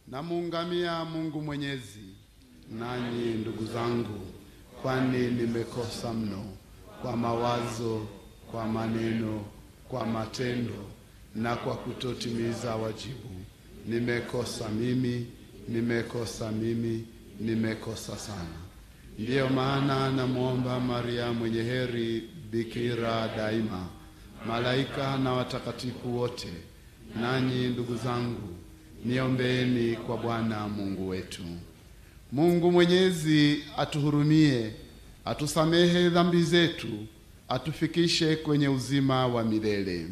Namuungamia Mungu Mwenyezi, nanyi ndugu zangu, kwani nimekosa mno kwa mawazo, kwa maneno, kwa matendo na kwa kutotimiza wajibu. Nimekosa mimi, nimekosa mimi, nimekosa sana. Ndiyo maana namuomba Maria mwenye heri, bikira daima, malaika na watakatifu wote, nanyi ndugu zangu, niombeeni kwa Bwana Mungu wetu. Mungu Mwenyezi atuhurumie, atusamehe dhambi zetu, atufikishe kwenye uzima wa milele.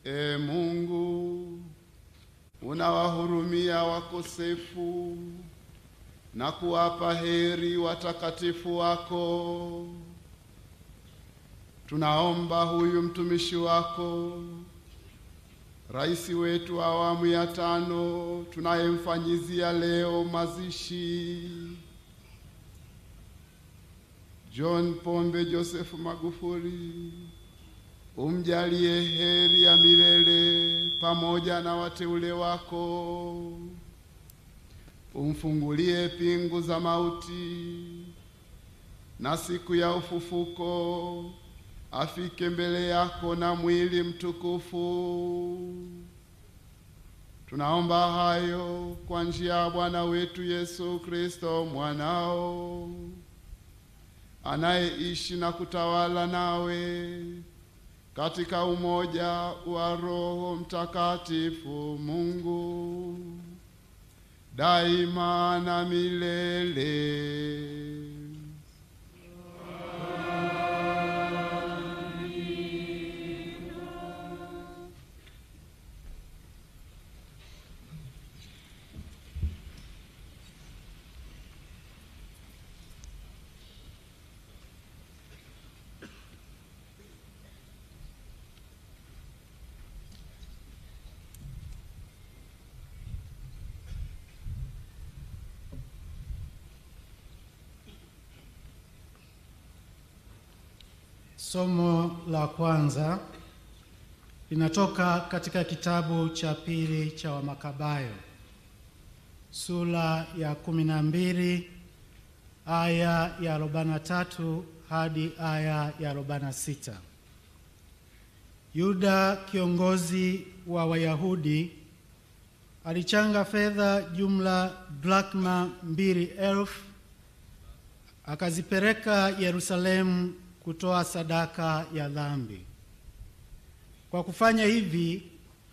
E Mungu, unawahurumia wakosefu na kuwapa heri watakatifu wako. Tunaomba huyu mtumishi wako, rais wetu awamu ya 5, tunayemfanyizia leo mazishi, John Pombe Joseph Magufuli, umjalie heri ya milele pamoja na wateule wako. Umfungulie pingu za mauti, na siku ya ufufuko afike mbele yako na mwili mtukufu. Tunaomba hayo kwa njia ya Bwana wetu Yesu Kristo mwanao, anayeishi na kutawala nawe katika umoja wa Roho Mtakatifu Mungu, daima na milele. Somo la kwanza linatoka katika kitabu cha pili cha Wamakabayo, sura ya 12 aya ya 43 hadi aya ya 46. Yuda kiongozi wa Wayahudi alichanga fedha jumla drakma 2,000 akazipeleka Yerusalemu kutoa sadaka ya dhambi. Kwa kufanya hivi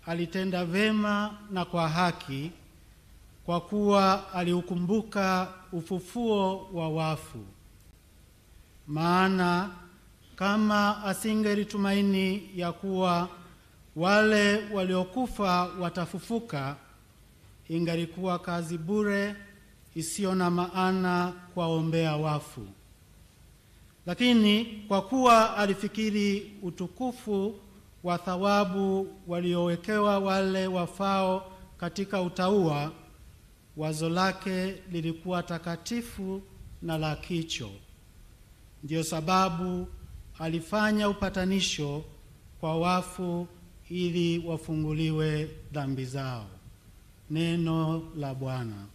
alitenda vema na kwa haki, kwa kuwa aliukumbuka ufufuo wa wafu. Maana kama asingelitumaini ya kuwa wale waliokufa watafufuka, ingalikuwa kazi bure isiyo na maana kuwaombea wafu. Lakini kwa kuwa alifikiri utukufu wa thawabu waliowekewa wale wafao katika utauwa, wazo lake lilikuwa takatifu na la kicho. Ndiyo sababu alifanya upatanisho kwa wafu ili wafunguliwe dhambi zao. Neno la Bwana.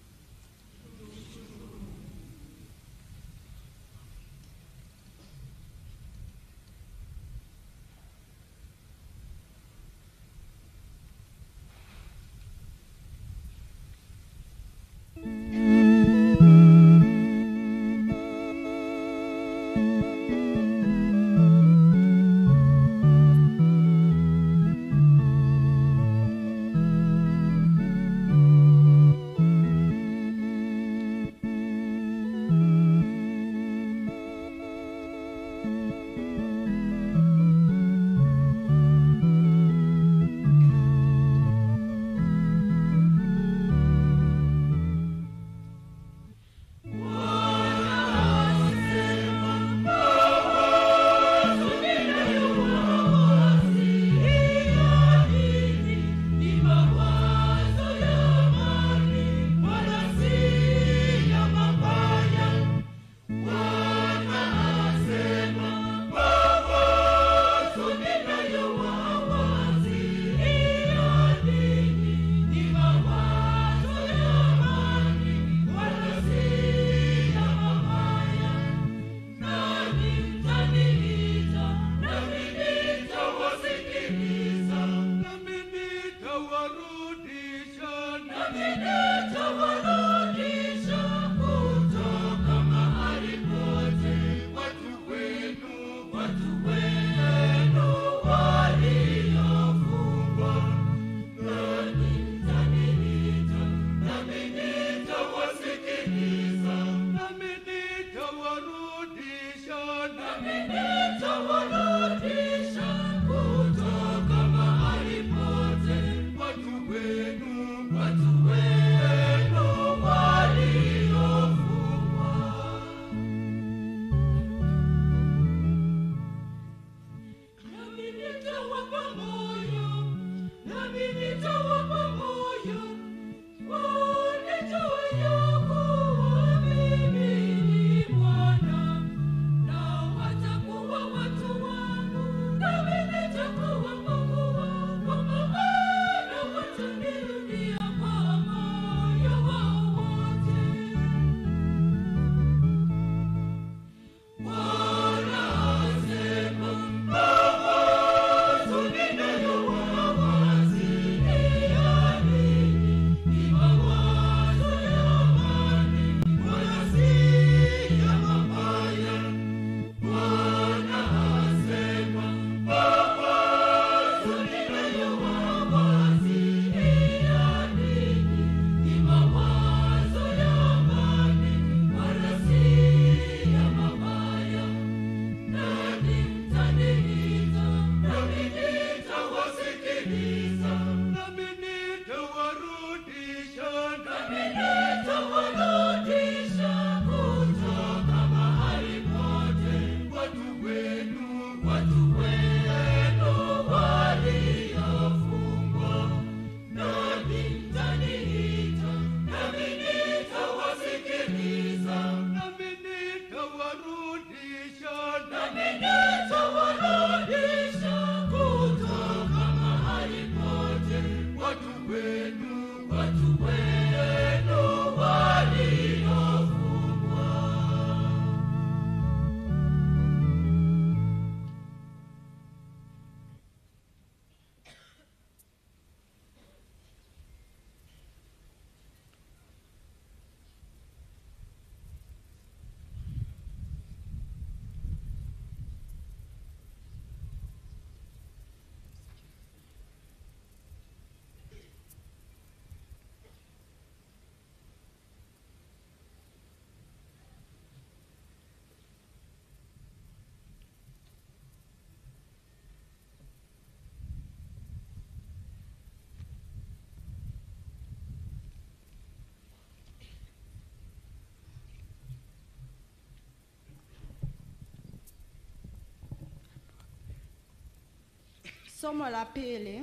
Somo la pili.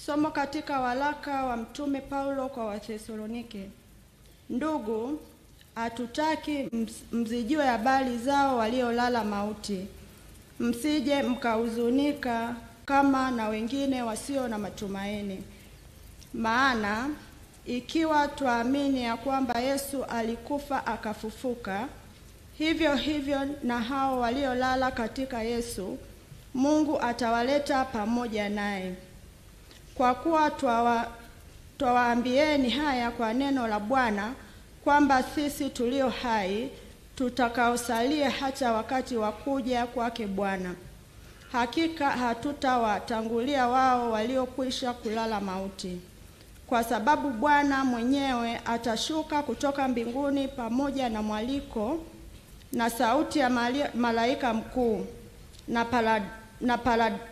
Somo katika waraka wa Mtume Paulo kwa Wathesalonike. Ndugu, hatutaki mzijue habari zao waliolala mauti, msije mkahuzunika kama na wengine wasio na matumaini. Maana ikiwa tuamini ya kwamba Yesu alikufa akafufuka, hivyo hivyo na hao waliolala katika Yesu Mungu atawaleta pamoja naye. Kwa kuwa twawaambieni haya kwa neno la Bwana, kwamba sisi tulio hai tutakaosalia hata wakati wa kuja kwake Bwana, hakika hatutawatangulia wao waliokwisha kulala mauti. Kwa sababu Bwana mwenyewe atashuka kutoka mbinguni pamoja na mwaliko na sauti ya malaika mkuu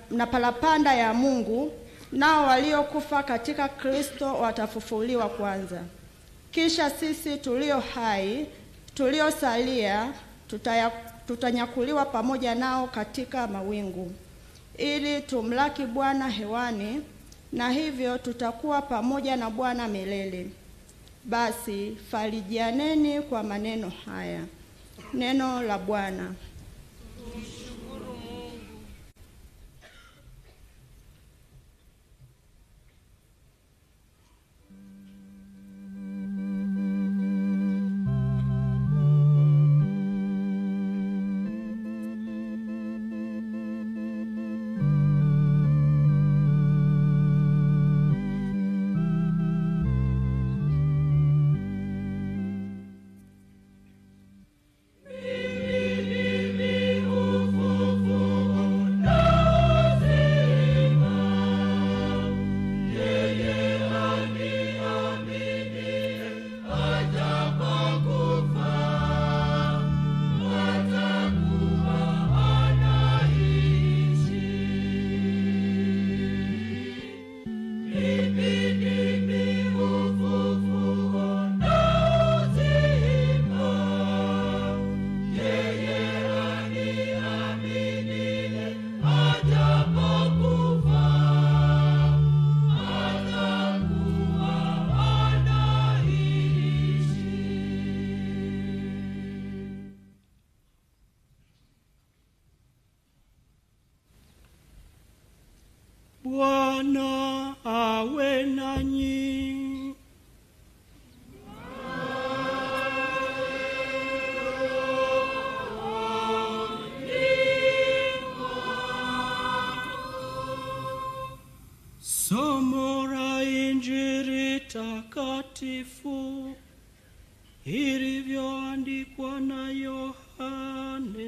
na parapanda ya Mungu, nao waliokufa katika Kristo watafufuliwa kwanza. Kisha sisi tulio hai tuliosalia tutanyakuliwa pamoja nao katika mawingu, ili tumlaki Bwana hewani, na hivyo tutakuwa pamoja na Bwana milele. Basi farijianeni kwa maneno haya. Neno la Bwana. Tumshukuru Mungu. Bwana awe nanyi. Somo la Injili takatifu ilivyoandikwa na Yohane.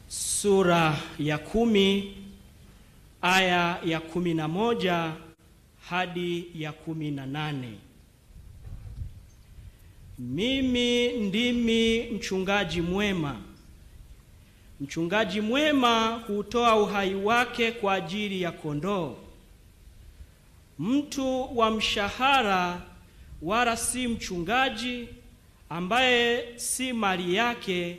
Sura ya 10 aya ya 11 hadi ya 18. Mimi ndimi mchungaji mwema. Mchungaji mwema hutoa uhai wake kwa ajili ya kondoo. Mtu wa mshahara wala si mchungaji, ambaye si mali yake,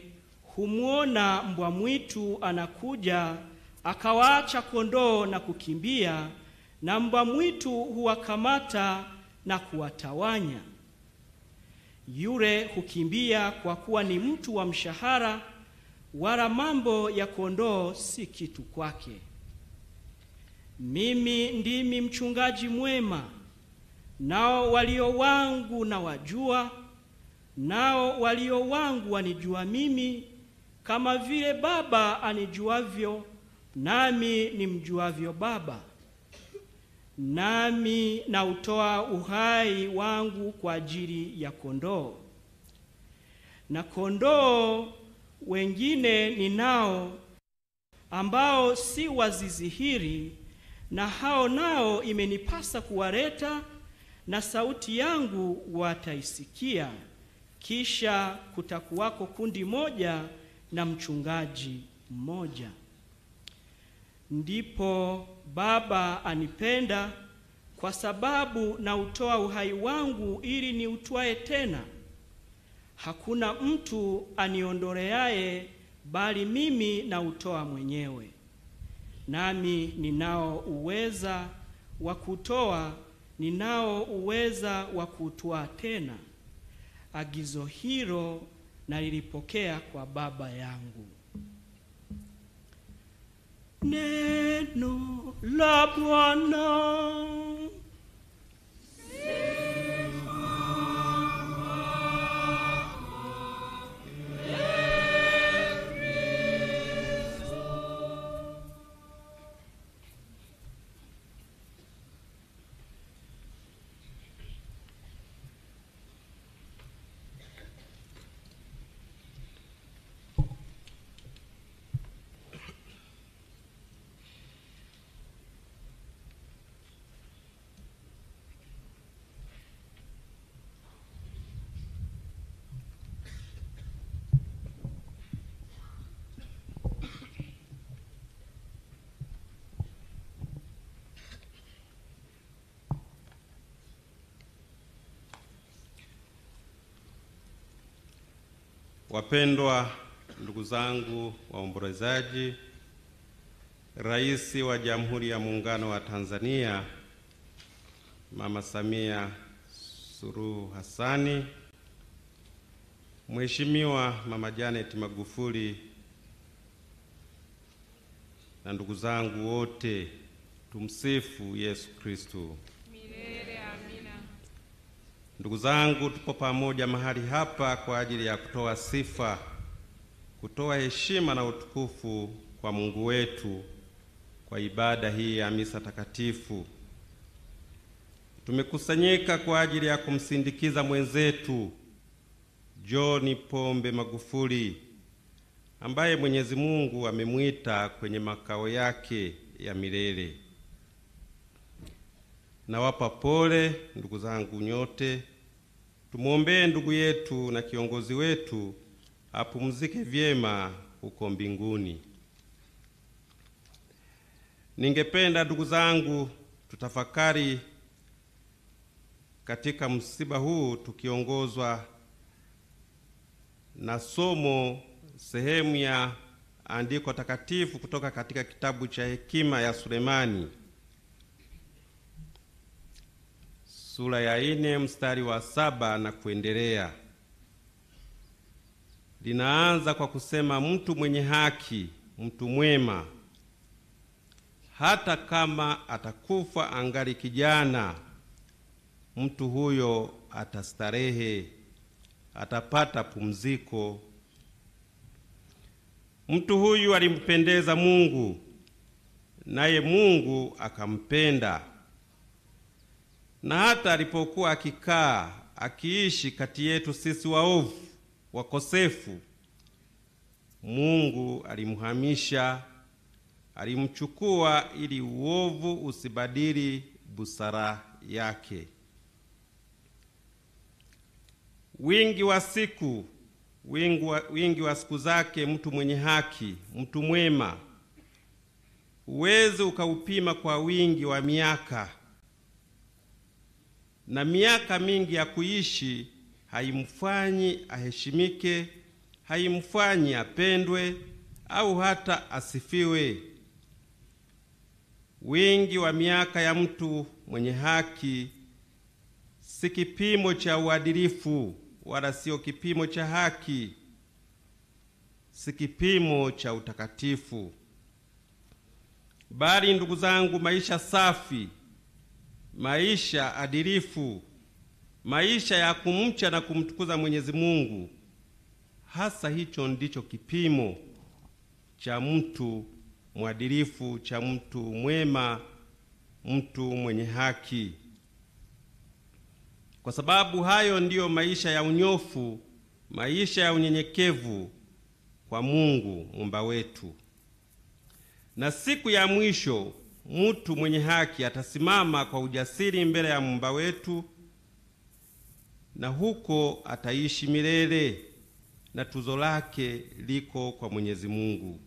humuona mbwa mwitu anakuja, akawaacha kondoo na kukimbia, na mbwa mwitu huwakamata na kuwatawanya. Yule hukimbia kwa kuwa ni mtu wa mshahara, wala mambo ya kondoo si kitu kwake. Mimi ndimi mchungaji mwema, nao walio wangu na wajua, nao walio wangu wanijua mimi, kama vile Baba anijuavyo, nami nimjuavyo Baba. Nami nautoa uhai wangu kwa ajili ya kondoo. Na kondoo wengine ninao, ambao si wa zizi hili, na hao nao imenipasa kuwaleta, na sauti yangu wataisikia. Kisha kutakuwako kundi moja na mchungaji mmoja. Ndipo Baba anipenda, kwa sababu nautoa uhai wangu ili niutwae tena. Hakuna mtu aniondoleaye, bali mimi nautoa mwenyewe. Nami ninao uweza wa kutoa, ninao uweza wa kutwaa tena. Agizo hilo nalilipokea kwa Baba yangu. Neno la Bwana. Wapendwa ndugu zangu waombolezaji, Rais wa Jamhuri ya Muungano wa Tanzania Mama Samia Suluhu Hassani, Mheshimiwa Mama Janet Magufuli na ndugu zangu wote, tumsifu Yesu Kristo. Milele amina. Ndugu zangu, tupo pamoja mahali hapa kwa ajili ya kutoa sifa, kutoa heshima na utukufu kwa Mungu wetu kwa ibada hii ya misa takatifu. Tumekusanyika kwa ajili ya kumsindikiza mwenzetu John Pombe Magufuli ambaye Mwenyezi Mungu amemwita kwenye makao yake ya milele. Nawapa pole ndugu zangu nyote. Tumuombee ndugu yetu na kiongozi wetu apumzike vyema huko mbinguni. Ningependa ndugu zangu tutafakari katika msiba huu tukiongozwa na somo sehemu ya andiko takatifu kutoka katika kitabu cha Hekima ya Sulemani sura ya 4 mstari wa 7 na kuendelea. Linaanza kwa kusema, mtu mwenye haki, mtu mwema, hata kama atakufa angali kijana, mtu huyo atastarehe, atapata pumziko. Mtu huyu alimpendeza Mungu, naye Mungu akampenda. Na hata alipokuwa akikaa akiishi kati yetu sisi waovu wakosefu, Mungu alimhamisha, alimchukua ili uovu usibadili busara yake. Wingi wa siku zake mtu mwenye haki, mtu mwema, uwezi ukaupima kwa wingi wa miaka, na miaka mingi ya kuishi haimfanyi aheshimike, haimfanyi apendwe au hata asifiwe. Wingi wa miaka ya mtu mwenye haki si kipimo cha uadilifu, wala sio kipimo cha haki, si kipimo cha utakatifu. Bali ndugu zangu, maisha safi, maisha adilifu, maisha ya kumcha na kumtukuza Mwenyezi Mungu, hasa hicho ndicho kipimo cha mtu mwadilifu, cha mtu mwema, mtu mwenye haki. Kwa sababu hayo ndiyo maisha ya unyofu, maisha ya unyenyekevu kwa Mungu muumba wetu. Na siku ya mwisho mtu mwenye haki atasimama kwa ujasiri mbele ya Muumba wetu, na huko ataishi milele, na tuzo lake liko kwa Mwenyezi Mungu.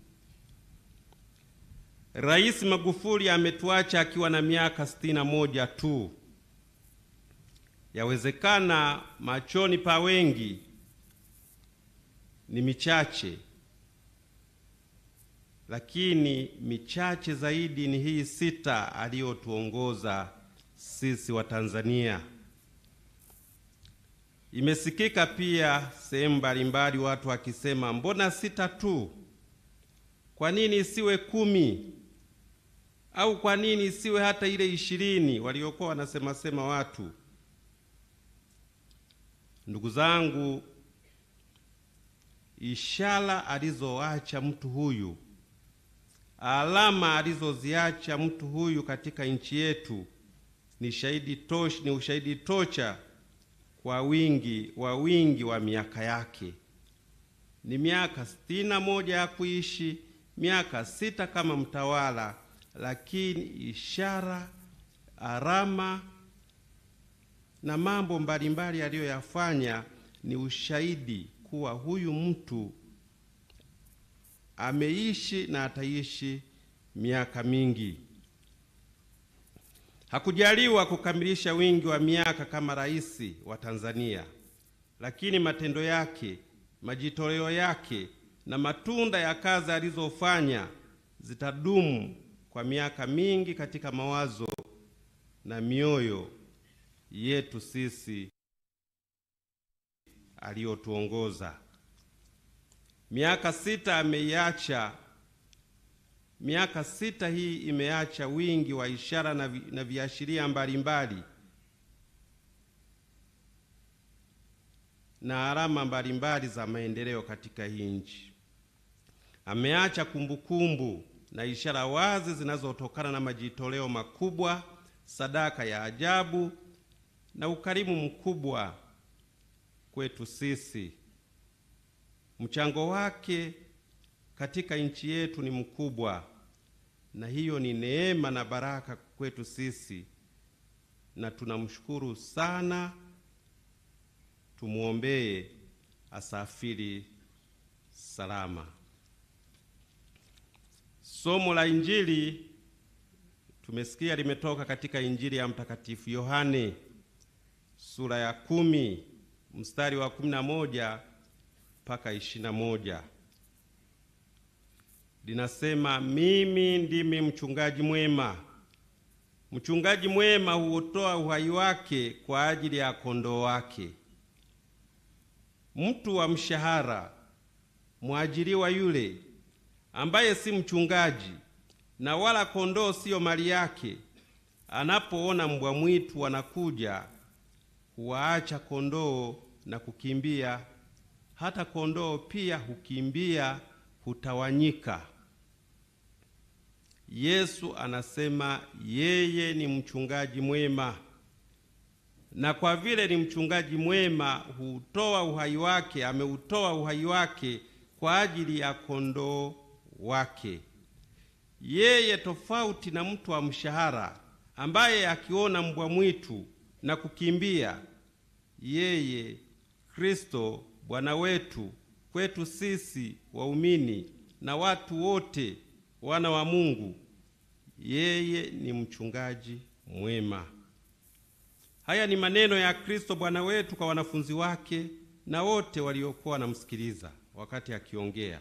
Rais Magufuli ametuacha akiwa na miaka 61 tu. Yawezekana machoni pa wengi ni michache, lakini michache zaidi ni hii 6 aliyotuongoza sisi wa Tanzania. Imesikika pia sehemu mbalimbali watu wakisema, mbona 6 tu? Kwa nini isiwe 10? Au kwa nini isiwe hata ile 20 waliokuwa wanasema sema watu? Ndugu zangu, ishara alizoacha mtu huyu, alama alizoziacha mtu huyu katika nchi yetu ni shahidi tosha, ni ushahidi tosha kwa wingi wa miaka yake. Ni miaka 61 ya kuishi, miaka 6 kama mtawala, lakini ishara, alama na mambo mbalimbali aliyoyafanya ni ushahidi kuwa huyu mtu ameishi na ataishi miaka mingi. Hakujaliwa kukamilisha wingi wa miaka kama rais wa Tanzania, lakini matendo yake, majitoleo yake na matunda ya kazi alizofanya zitadumu kwa miaka mingi katika mawazo na mioyo yetu sisi aliyotuongoza. Miaka 6 ameiacha. Miaka 6 hii imeacha wingi wa ishara na viashiria mbalimbali na alama mbalimbali za maendeleo katika hii nchi. Ameacha kumbukumbu na ishara wazi zinazotokana na majitoleo makubwa, sadaka ya ajabu na ukarimu mkubwa kwetu sisi. Mchango wake katika nchi yetu ni mkubwa, na hiyo ni neema na baraka kwetu sisi, na tunamshukuru sana. Tumuombee asafiri salama. Somo la Injili tumesikia limetoka katika Injili ya Mtakatifu Yohane sura ya 10 mstari wa 11 mpaka 21. Linasema, mimi ndimi mchungaji mwema. Mchungaji mwema huutoa uhai wake kwa ajili ya kondoo wake. Mtu wa mshahara, mwajiriwa yule ambaye si mchungaji na wala kondoo siyo mali yake, anapoona mbwa mwitu wanakuja, huwaacha kondoo na kukimbia. Hata kondoo pia hukimbia, hutawanyika. Yesu anasema yeye ni mchungaji mwema, na kwa vile ni mchungaji mwema hutoa uhai wake, ameutoa uhai wake kwa ajili ya kondoo wake. Yeye tofauti na mtu wa mshahara ambaye akiona mbwa mwitu na kukimbia, yeye Kristo Bwana wetu kwetu sisi waumini na watu wote wana wa Mungu, yeye ni mchungaji mwema. Haya ni maneno ya Kristo Bwana wetu kwa wanafunzi wake na wote waliokuwa wanamsikiliza wakati akiongea.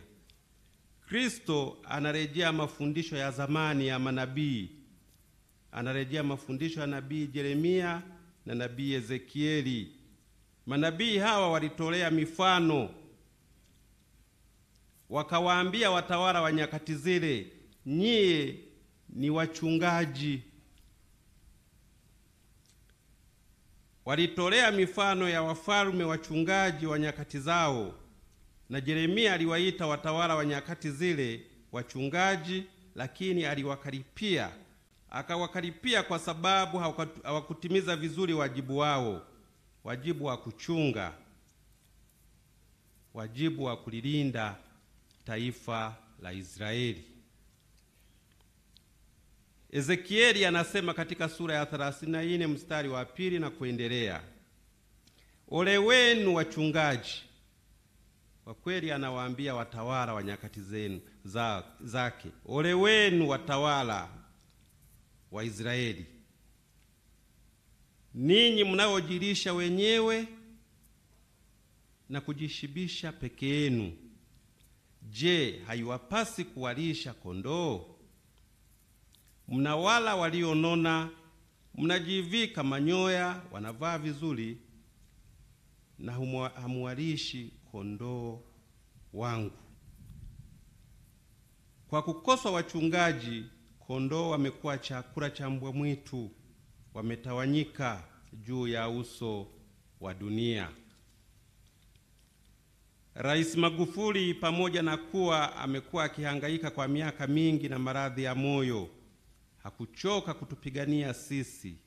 Kristo anarejea mafundisho ya zamani ya manabii. Anarejea mafundisho ya nabii Yeremia na nabii Ezekieli. Manabii hawa walitolea mifano, wakawaambia watawala wa nyakati zile, nyie ni wachungaji. Walitolea mifano ya wafalme wachungaji wa nyakati zao, na Yeremia aliwaita watawala wa nyakati zile wachungaji, lakini aliwakaripia. Akawakaripia kwa sababu hawakutimiza vizuri wajibu wao, wajibu wa kuchunga, wajibu wa kulilinda taifa la Israeli. Ezekieli anasema katika sura ya 34 mstari wa 2 na kuendelea, ole wenu wachungaji. Kwa kweli anawaambia watawala wa nyakati zenu zake, ole wenu watawala wa Israeli, ninyi mnaojilisha wenyewe na kujishibisha peke yenu. Je, haiwapasi kuwalisha kondoo? Mnawala walionona, mnajivika manyoya, wanavaa vizuri, na hamuwalishi kondoo wangu. Kwa kukosa wachungaji, kondoo wamekuwa chakula cha mbwa mwitu, wametawanyika juu ya uso wa dunia. Rais Magufuli, pamoja na kuwa amekuwa akihangaika kwa miaka mingi na maradhi ya moyo, hakuchoka kutupigania sisi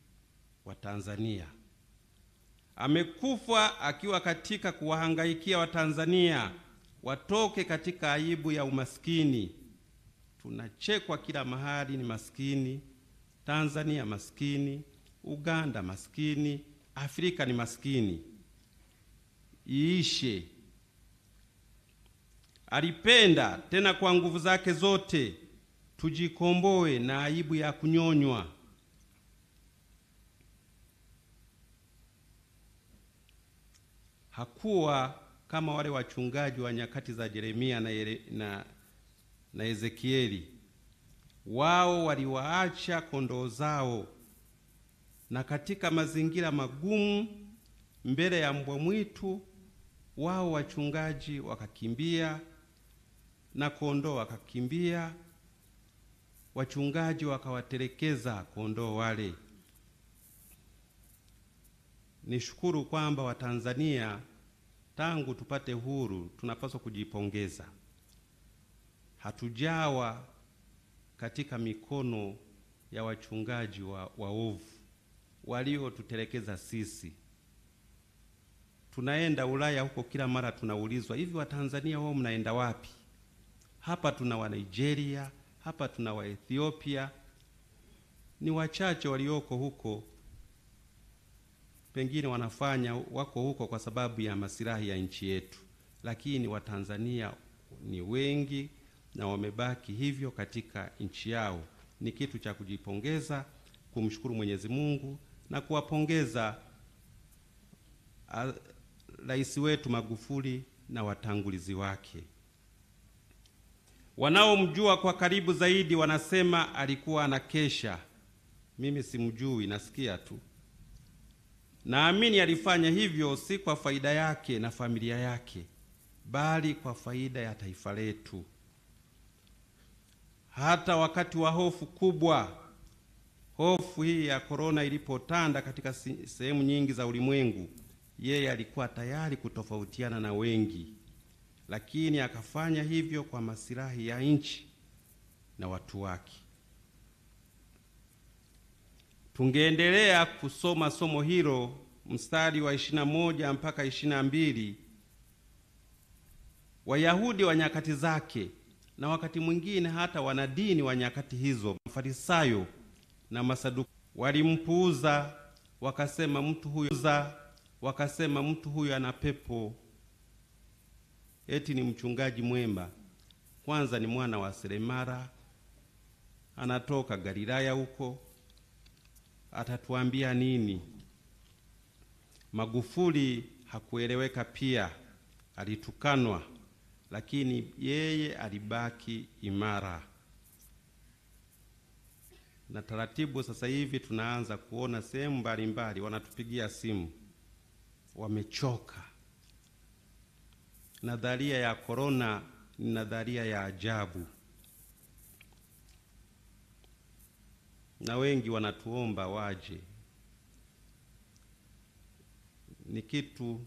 wa Tanzania. Amekufa akiwa katika kuwahangaikia Watanzania watoke katika aibu ya umaskini. Tunachekwa kila mahali, ni maskini Tanzania, maskini Uganda, maskini Afrika ni maskini. Iishe. Alipenda tena kwa nguvu zake zote tujikomboe na aibu ya kunyonywa. Hakuwa kama wale wachungaji wa nyakati za Yeremia na Ezekieli. Wao waliwaacha kondoo zao, na katika mazingira magumu mbele ya mbwa mwitu, wao wachungaji wakakimbia na kondoo wakakimbia. Wachungaji wakawatelekeza kondoo wale. Nishukuru kwamba Watanzania tangu tupate huru tunapaswa kujipongeza. Hatujawa katika mikono ya wachungaji waovu waliotutelekeza sisi. Tunaenda Ulaya huko kila mara tunaulizwa, hivi Watanzania wao mnaenda wapi? Hapa tuna wa Nigeria, hapa tuna wa Ethiopia. Ni wachache walioko huko, pengine wanafanya wako huko kwa sababu ya masilahi ya nchi yetu, lakini Watanzania ni wengi na wamebaki hivyo katika nchi yao. Ni kitu cha kujipongeza, kumshukuru Mwenyezi Mungu na kuwapongeza Rais wetu Magufuli na watangulizi wake. Wanaomjua kwa karibu zaidi wanasema alikuwa anakesha. Mimi simjui, nasikia tu. Naamini alifanya hivyo si kwa faida yake na familia yake, bali kwa faida ya taifa letu. Hata wakati wa hofu kubwa, hofu hii ya korona ilipotanda katika sehemu nyingi za ulimwengu, yeye alikuwa tayari kutofautiana na wengi, lakini akafanya hivyo kwa masilahi ya nchi na watu wake. Tungeendelea kusoma somo hilo mstari wa 21 mpaka 22. Wayahudi wa nyakati zake na wakati mwingine hata wanadini wa nyakati hizo, Mafarisayo na Masadukayo, walimpuuza, wakasema mtu huyu ana pepo, eti ni mchungaji mwema. Kwanza ni mwana wa seremala, anatoka Galilaya huko, atatuambia nini? Magufuli hakueleweka pia, alitukanwa, lakini yeye alibaki imara. Na taratibu sasa hivi tunaanza kuona sehemu mbalimbali wanatupigia simu, wamechoka. Nadharia ya korona ni nadharia ya ajabu, na wengi wanatuomba waje. Ni kitu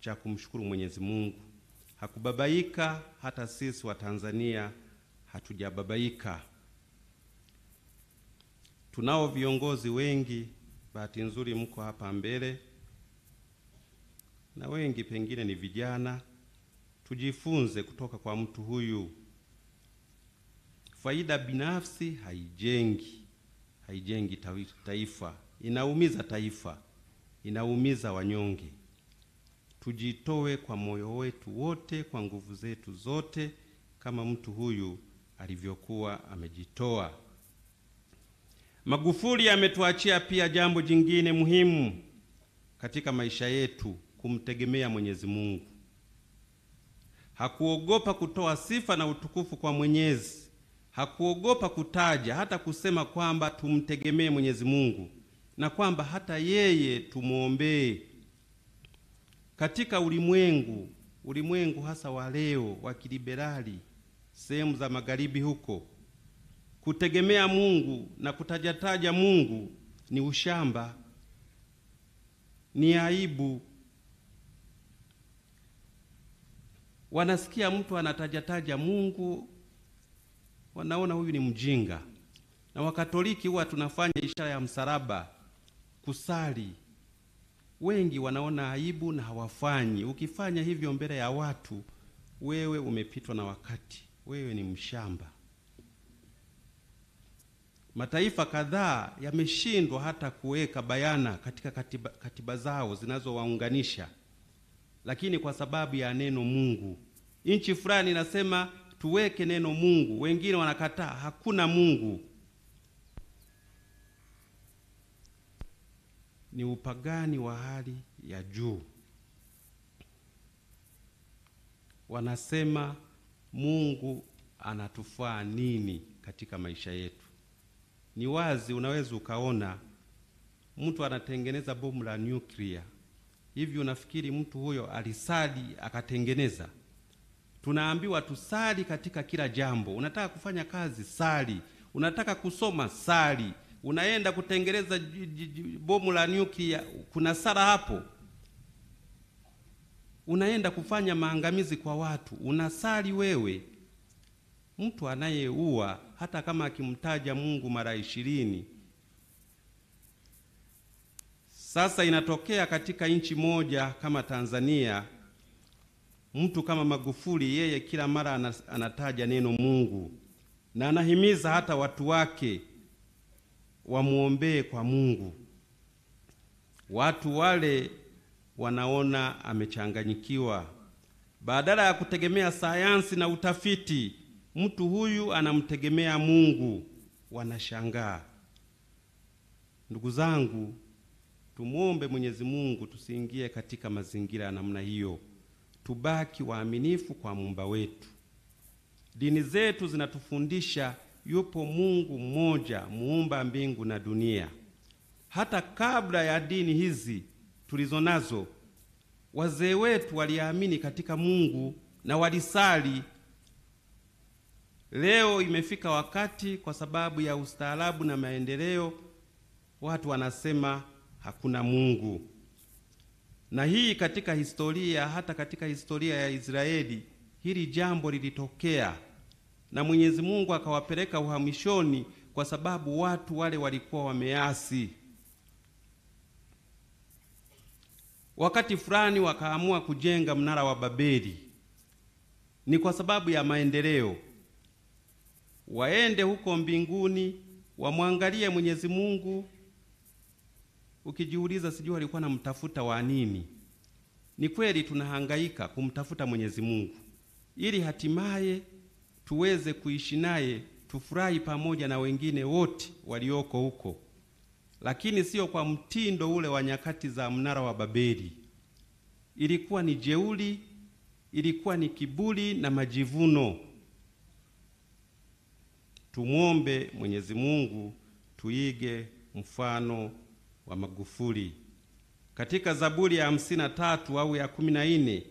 cha kumshukuru Mwenyezi Mungu. Hakubabaika, hata sisi wa Tanzania hatujababaika. Tunao viongozi wengi, bahati nzuri mko hapa mbele, na wengi pengine ni vijana. Tujifunze kutoka kwa mtu huyu. Faida binafsi haijengi. haijengi taifa, inaumiza taifa, inaumiza wanyonge. Tujitoe kwa moyo wetu wote, kwa nguvu zetu zote, kama mtu huyu alivyokuwa amejitoa. Magufuli ametuachia pia jambo jingine muhimu katika maisha yetu, kumtegemea Mwenyezi Mungu. Hakuogopa kutoa sifa na utukufu kwa Mwenyezi. Hakuogopa kutaja hata kusema kwamba tumtegemee Mwenyezi Mungu na kwamba hata yeye tumuombee. Katika ulimwengu hasa wa leo wa kiliberali, sehemu za magharibi huko, kutegemea Mungu na kutajataja Mungu ni ushamba, ni aibu. Wanasikia mtu anatajataja Mungu, wanaona huyu ni mjinga. Na Wakatoliki huwa tunafanya ishara ya msalaba kusali, wengi wanaona aibu na hawafanyi. Ukifanya hivyo mbele ya watu, wewe umepitwa na wakati, wewe ni mshamba. Mataifa kadhaa yameshindwa hata kuweka bayana katika katiba zao zinazowaunganisha, lakini kwa sababu ya neno Mungu. Nchi fulani inasema tuweke neno Mungu, wengine wanakataa, hakuna Mungu. Ni upagani wa hali ya juu. Wanasema Mungu anatufaa nini katika maisha yetu? Ni wazi, unaweza ukaona mtu anatengeneza bomu la nuclear. Hivi unafikiri mtu huyo alisali akatengeneza? Tunaambiwa tusali katika kila jambo. Unataka kufanya kazi, sali. Unataka kusoma, sali. Unaenda kutengeneza bomu la nuclear, kuna sala hapo? Unaenda kufanya maangamizi kwa watu, unasali wewe? Mtu anayeua hata kama akimtaja Mungu mara 20. Sasa inatokea katika nchi moja kama Tanzania, mtu kama Magufuli yeye kila mara anataja neno Mungu na anahimiza hata watu wake wamuombee kwa Mungu. Watu wale wanaona amechanganyikiwa. Badala ya kutegemea sayansi na utafiti, mtu huyu anamtegemea Mungu. Wanashangaa. Ndugu zangu, tumuombe Mwenyezi Mungu tusiingie katika mazingira ya namna hiyo. Tubaki waaminifu kwa Muumba wetu. Dini zetu zinatufundisha yupo Mungu mmoja, muumba mbingu na dunia. Hata kabla ya dini hizi tulizonazo, wazee wetu waliamini katika Mungu na walisali. Leo imefika wakati, kwa sababu ya ustaarabu na maendeleo, watu wanasema hakuna Mungu. Na hii katika historia, hata katika historia ya Israeli, hili jambo lilitokea na Mwenyezi Mungu akawapeleka uhamishoni kwa sababu watu wale walikuwa wameasi. Wakati fulani wakaamua kujenga mnara wa Babeli. Ni kwa sababu ya maendeleo. Waende huko mbinguni wamwangalie Mwenyezi Mungu. Ukijiuliza, sijui walikuwa wanamtafuta wa nini? Ni kweli tunahangaika kumtafuta Mwenyezi Mungu ili hatimaye tuweze kuishi naye, tufurahi pamoja na wengine wote walioko huko, lakini sio kwa mtindo ule wa nyakati za mnara wa Babeli. Ilikuwa ni jeuri, ilikuwa ni kiburi na majivuno. Tumuombe Mwenyezi Mungu tuige mfano wa Magufuli. Katika Zaburi ya 53 au ya 14,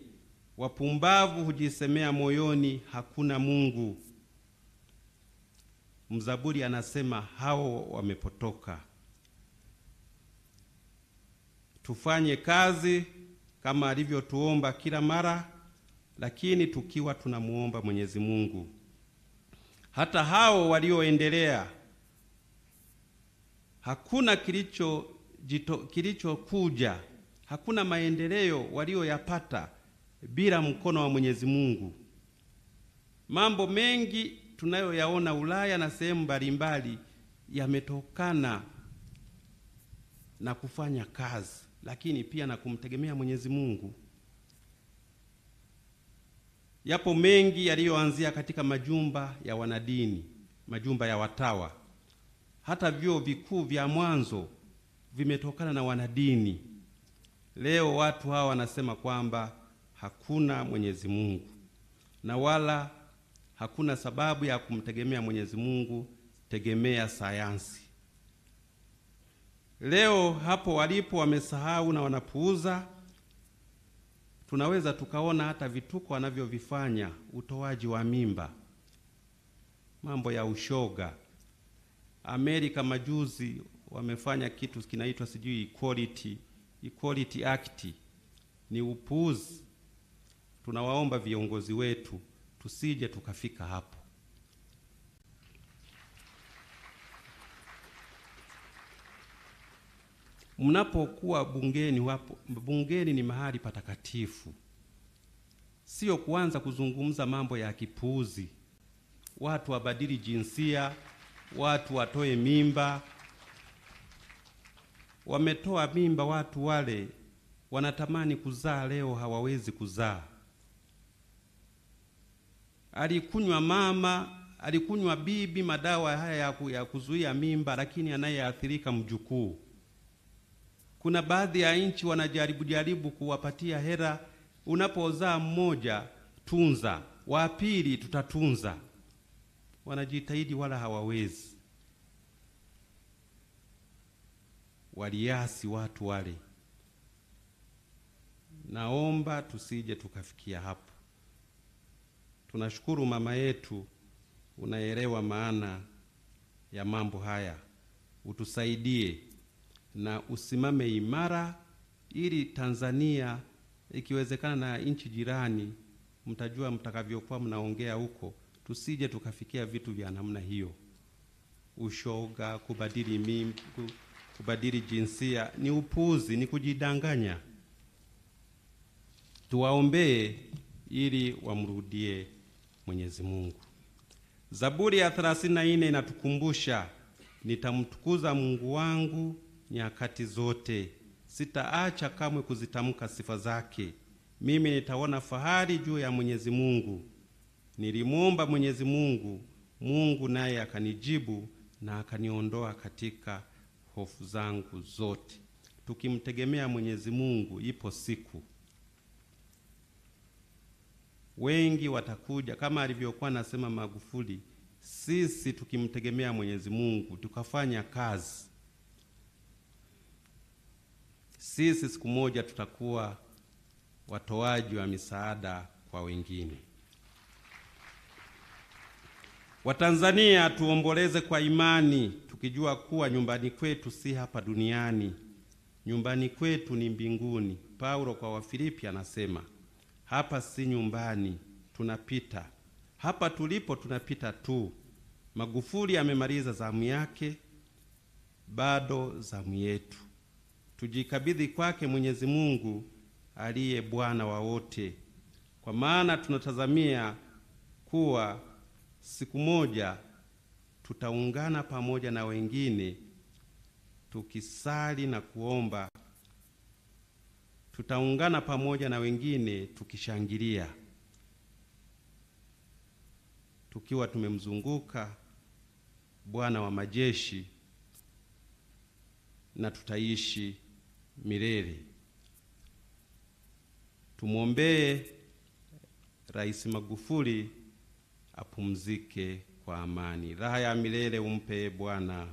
wapumbavu hujisemea moyoni, hakuna Mungu. Mzaburi anasema hao wamepotoka. Tufanye kazi kama alivyotuomba kila mara, lakini tukiwa tunamuomba Mwenyezi Mungu. Hata hao walioendelea, hakuna kilichokuja, hakuna maendeleo walioyapata bila mkono wa Mwenyezi Mungu. Mambo mengi tunayoyaona Ulaya na sehemu mbalimbali yametokana na kufanya kazi, lakini pia na kumtegemea Mwenyezi Mungu. Yapo mengi yaliyoanzia katika majumba ya wanadini, majumba ya watawa. Hata vyuo vikuu vya mwanzo vimetokana na wanadini. Leo watu hawa wanasema kwamba hakuna Mwenyezi Mungu na wala hakuna sababu ya kumtegemea Mwenyezi Mungu, tegemea sayansi. Leo hapo walipo wamesahau na wanapuuza. Tunaweza tukaona hata vituko wanavyovifanya, utoaji wa mimba, mambo ya ushoga. Amerika majuzi wamefanya kitu kinaitwa sijui Equality Act. Ni upuuzi. Tunawaomba viongozi wetu tusije tukafika hapo. Mnapokuwa bungeni, wapo bungeni ni mahali patakatifu, sio kuanza kuzungumza mambo ya kipuuzi. Watu wabadili jinsia, watu watoe mimba. Wametoa mimba watu wale wanatamani kuzaa, leo hawawezi kuzaa. Alikunywa mama, alikunywa bibi madawa haya ya kuzuia mimba, lakini anayeathirika mjukuu. Kuna baadhi ya nchi wanajaribu kuwapatia hera, unapozaa mmoja tunza, wa pili tutatunza. Wanajitahidi wala hawawezi. Waliasi watu wale. Naomba tusije tukafikia hapo. Tunashukuru mama yetu, unaelewa maana ya mambo haya. Utusaidie na usimame imara ili Tanzania ikiwezekana na nchi jirani, mtajua mtakavyokuwa mnaongea huko, tusije tukafikia vitu vya namna hiyo. Ushoga, kubadili mimba, kubadili jinsia ni upuuzi, ni kujidanganya. Tuwaombee ili wamrudie Mwenyezi Mungu. Zaburi ya 34 inatukumbusha, nitamtukuza Mungu wangu nyakati zote, sitaacha kamwe kuzitamka sifa zake. Mimi nitaona fahari juu ya Mwenyezi Mungu. Nilimuomba Mwenyezi Mungu, Mungu naye akanijibu na akaniondoa katika hofu zangu zote. Tukimtegemea Mwenyezi Mungu, ipo siku wengi watakuja, kama alivyokuwa nasema Magufuli. Sisi tukimtegemea Mwenyezi Mungu tukafanya kazi, sisi siku moja tutakuwa watoaji wa misaada kwa wengine. Watanzania tuomboleze kwa imani, tukijua kuwa nyumbani kwetu si hapa duniani. Nyumbani kwetu ni mbinguni. Paulo kwa Wafilipi anasema, hapa si nyumbani, tunapita. Hapa tulipo tunapita tu. Magufuli amemaliza zamu yake, bado zamu yetu. Tujikabidhi kwake Mwenyezi Mungu aliye Bwana wa wote, kwa maana tunatazamia kuwa siku moja tutaungana pamoja na wengine tukisali na kuomba. Tutaungana pamoja na wengine tukishangilia, tukiwa tumemzunguka Bwana wa majeshi, na tutaishi milele. Tumwombee Rais Magufuli apumzike kwa amani. Raha ya milele umpe Bwana,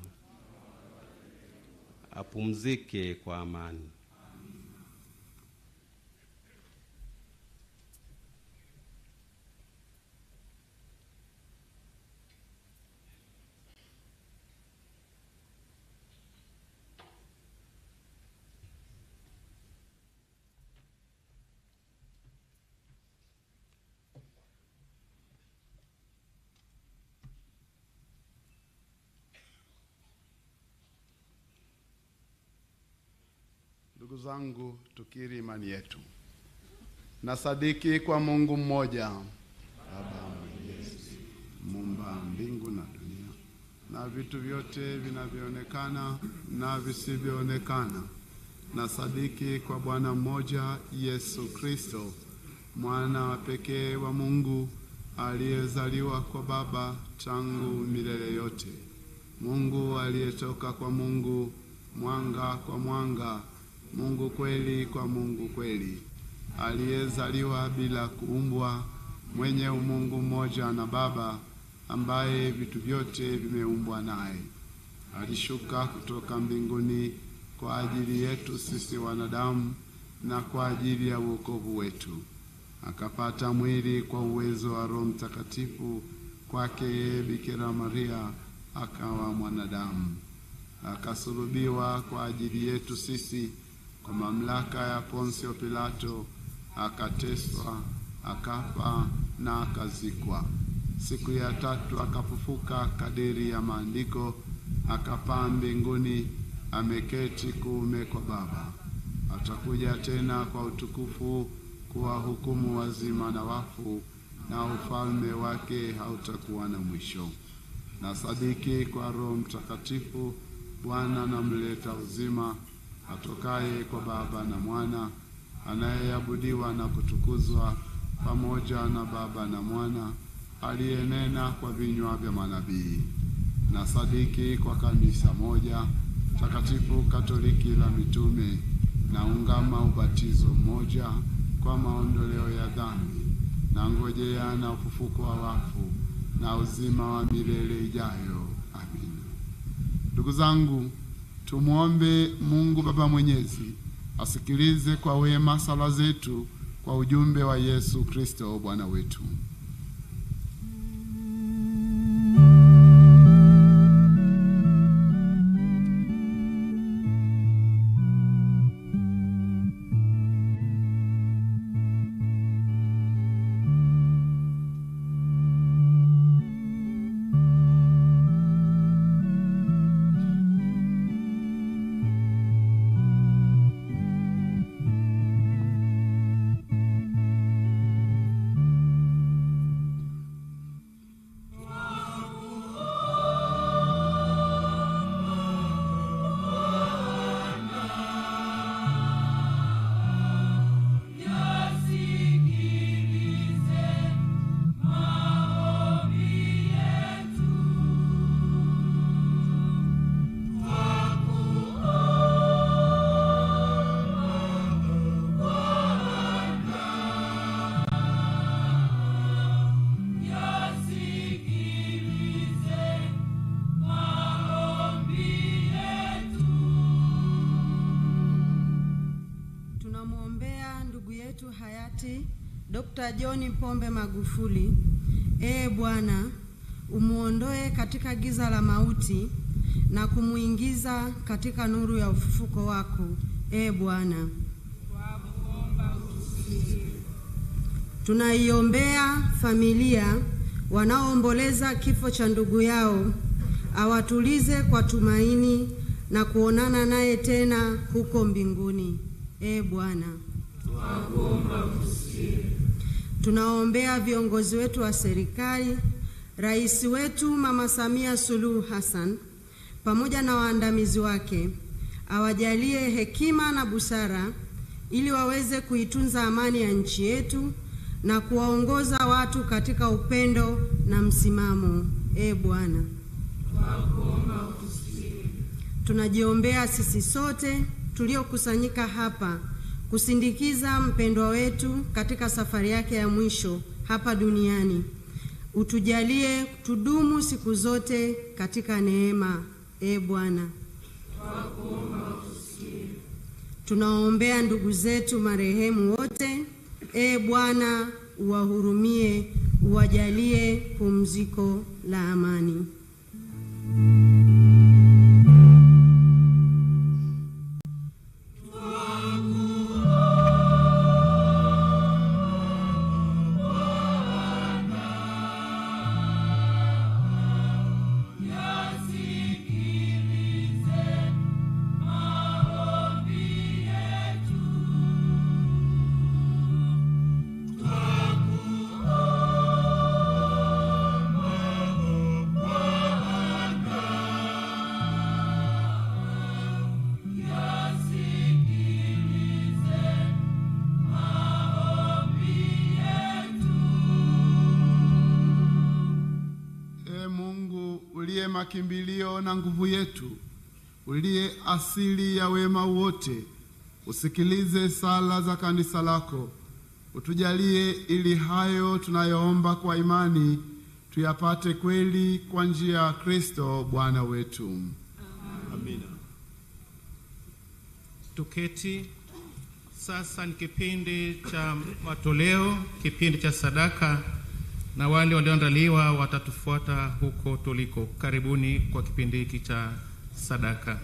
apumzike kwa amani. Ndugu zangu, tukiri imani yetu. Nasadiki kwa Mungu mmoja, Baba Mwenyezi, muumba mbingu na dunia, na na vitu vyote vinavyoonekana na visivyoonekana. Na sadiki kwa Bwana mmoja Yesu Kristo, mwana wa pekee wa Mungu, aliyezaliwa kwa Baba tangu milele yote, Mungu aliyetoka kwa Mungu, mwanga kwa mwanga, Mungu kweli kwa Mungu kweli, aliyezaliwa bila kuumbwa, mwenye umungu mmoja na Baba, ambaye vitu vyote vimeumbwa naye. Alishuka kutoka mbinguni kwa ajili yetu sisi wanadamu na kwa ajili ya wokovu wetu. Akapata mwili kwa uwezo wa Roho Mtakatifu, kwake yeye Bikira Maria akawa mwanadamu. Akasulubiwa kwa ajili yetu sisi kwa mamlaka ya Ponsio Pilato, akateswa, akafa na akazikwa. Siku ya tatu akafufuka kadiri ya maandiko, akapaa mbinguni, ameketi kuume kwa Baba. Atakuja tena kwa utukufu kuwahukumu wazima na wafu, na ufalme wake hautakuwa na mwisho. Na sadiki kwa Roho Mtakatifu, Bwana na mleta uzima, atokaye kwa Baba na Mwana, anayeabudiwa na kutukuzwa pamoja na Baba na Mwana, aliyenena kwa vinywa vya manabii. Na sadiki kwa kanisa moja takatifu Katoliki la mitume, na ungama ubatizo mmoja kwa maondoleo ya dhambi, na ngojea na ufufuko wa wafu na uzima wa milele ijayo. Amina. Ndugu zangu, tumuombe Mungu Baba Mwenyezi asikilize kwa wema sala zetu kwa ujumbe wa Yesu Kristo Bwana wetu. Dr. John Pombe Magufuli. Ee Bwana, umuondoe katika giza la mauti na kumuingiza katika nuru ya ufufuko wako. Ee Bwana, tunaiombea familia wanaoomboleza kifo cha ndugu yao, awatulize kwa tumaini na kuonana naye tena huko mbinguni. Ee Bwana, tunaombea viongozi wetu wa serikali, Rais wetu Mama Samia Suluhu Hassan pamoja na waandamizi wake, awajalie hekima na busara ili waweze kuitunza amani ya nchi yetu na kuwaongoza watu katika upendo na msimamo. Ee Bwana, tunajiombea sisi sote tuliokusanyika hapa kusindikiza mpendwa wetu katika safari yake ya mwisho hapa duniani. Utujalie tudumu siku zote katika neema. Ee Bwana, tunaombea ndugu zetu marehemu wote. Ee Bwana, uwahurumie, uwajalie pumziko la amani. Bwana. makimbilio na nguvu yetu, uliye asili ya wema wote, usikilize sala za kanisa lako, utujalie ili hayo tunayoomba kwa imani tuyapate kweli kwa njia ya Kristo Bwana wetu. Amina. Tuketi. Sasa ni kipindi cha matoleo, kipindi cha sadaka, na wale walioandaliwa watatufuata huko tuliko. Karibuni kwa kipindi hiki cha sadaka.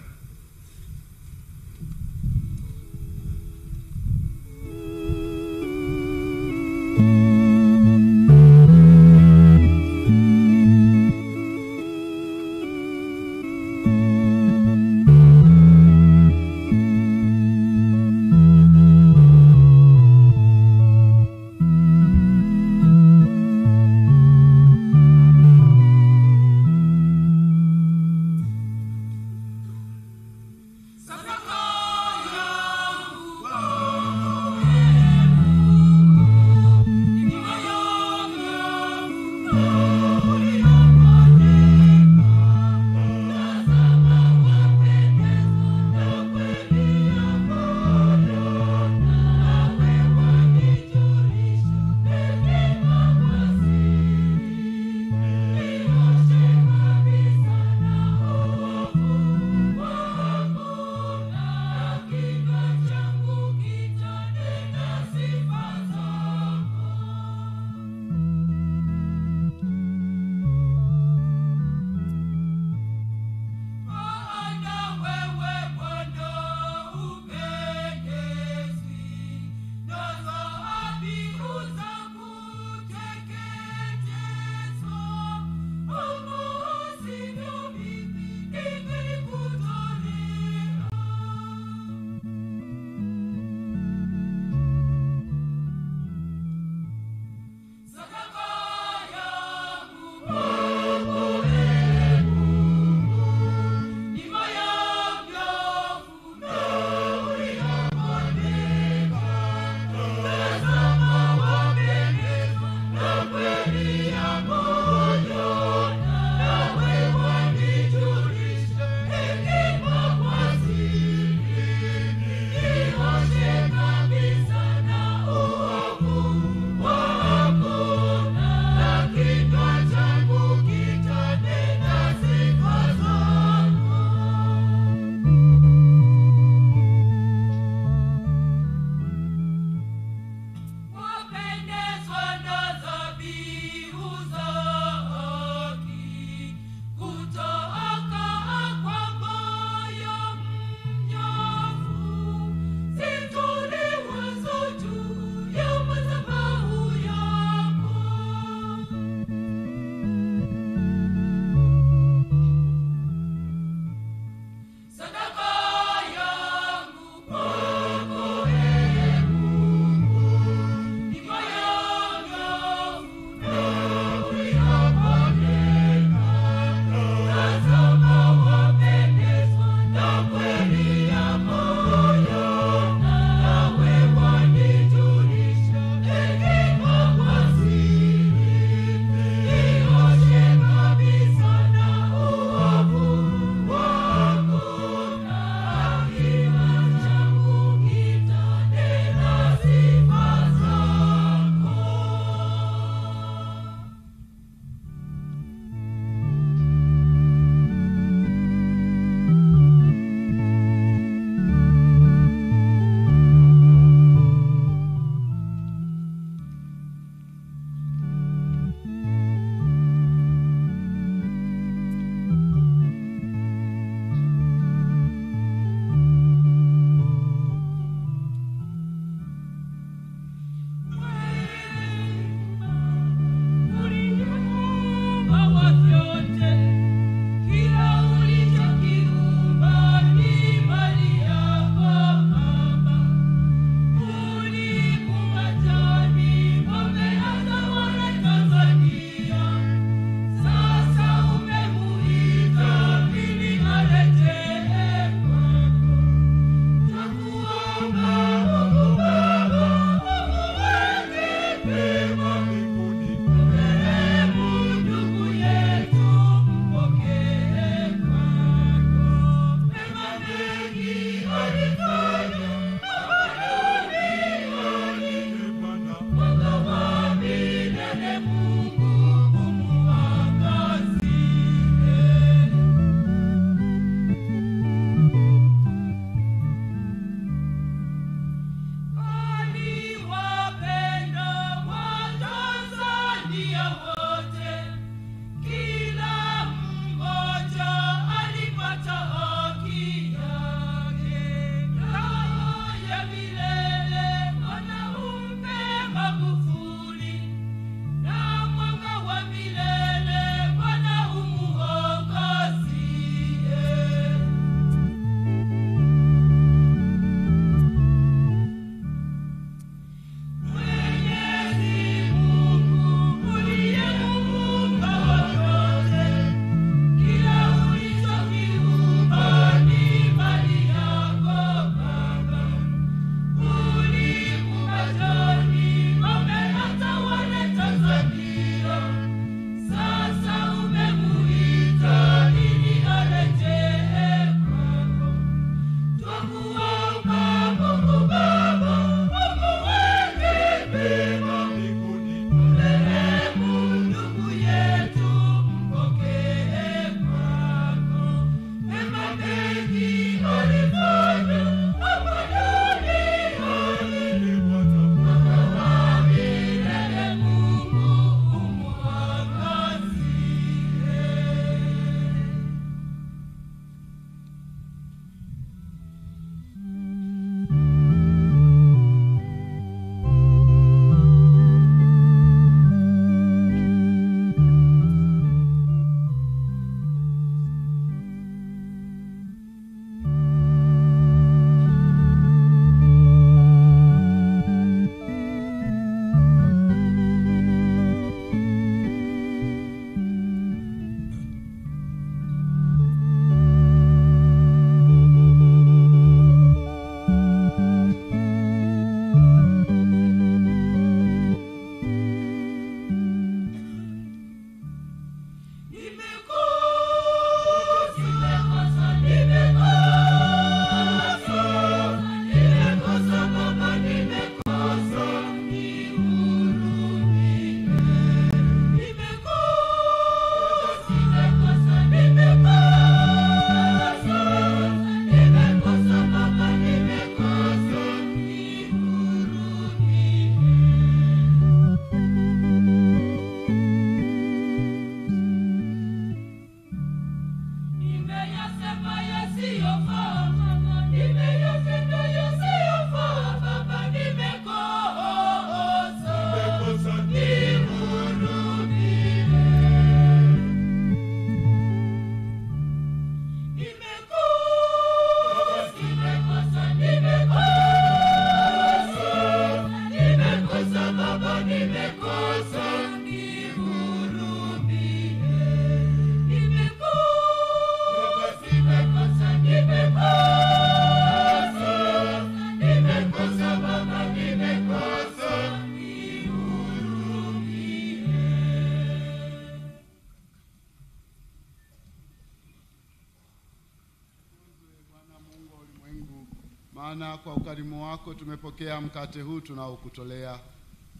Bwana, kwa ukarimu wako tumepokea mkate huu tunaokutolea.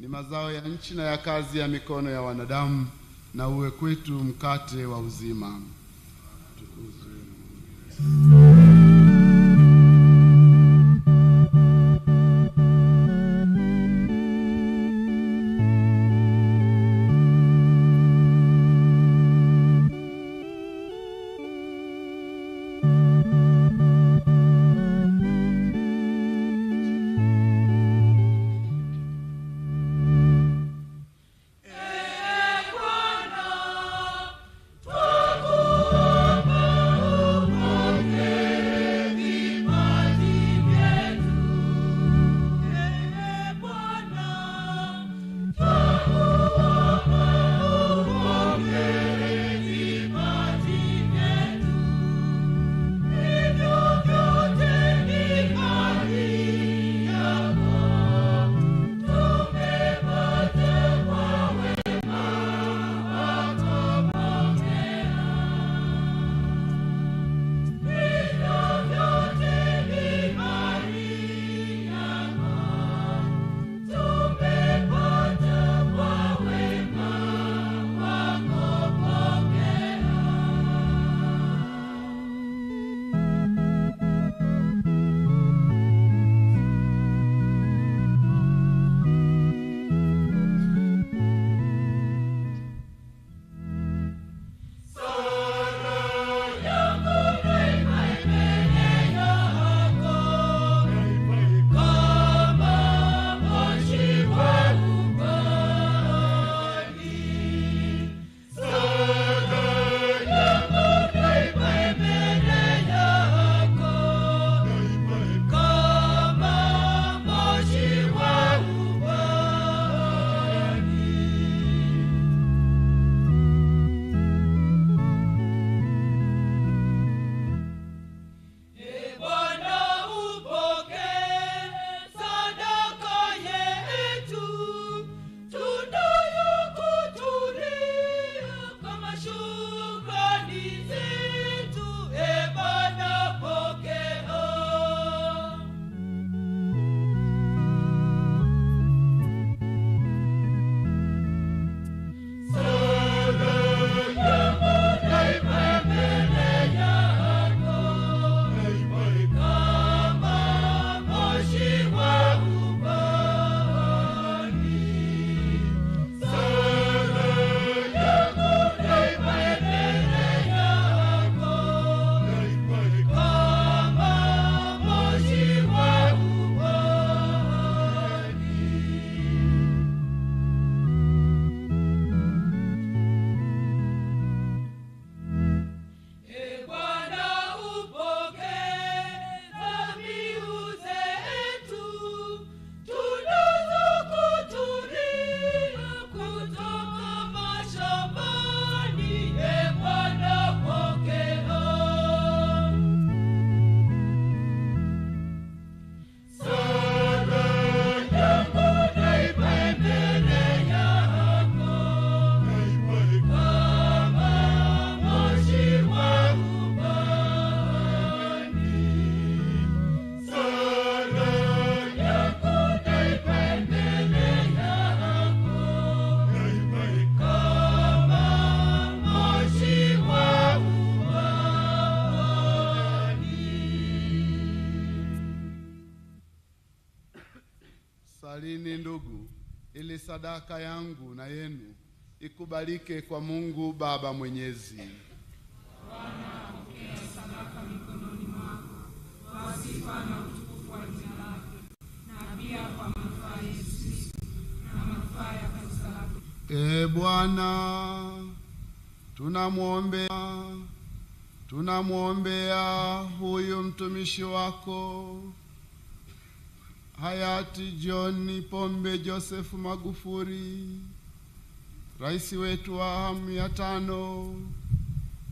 Ni mazao ya nchi na ya kazi ya mikono ya wanadamu, na uwe kwetu mkate wa uzima. Tukuzwe. Salini ndugu, ili sadaka yangu na yenu ikubalike kwa Mungu Baba Mwenyezi. Bwana, pokea sadaka mikononi mwako kwa sifa na utukufu wa jina lake, na pia kwa manufaa yetu sisi na manufaa ya kanisa lake. E Bwana, tunamwombea huyu mtumishi wako hayati John Pombe Joseph Magufuli, rais wetu wa awamu ya 5,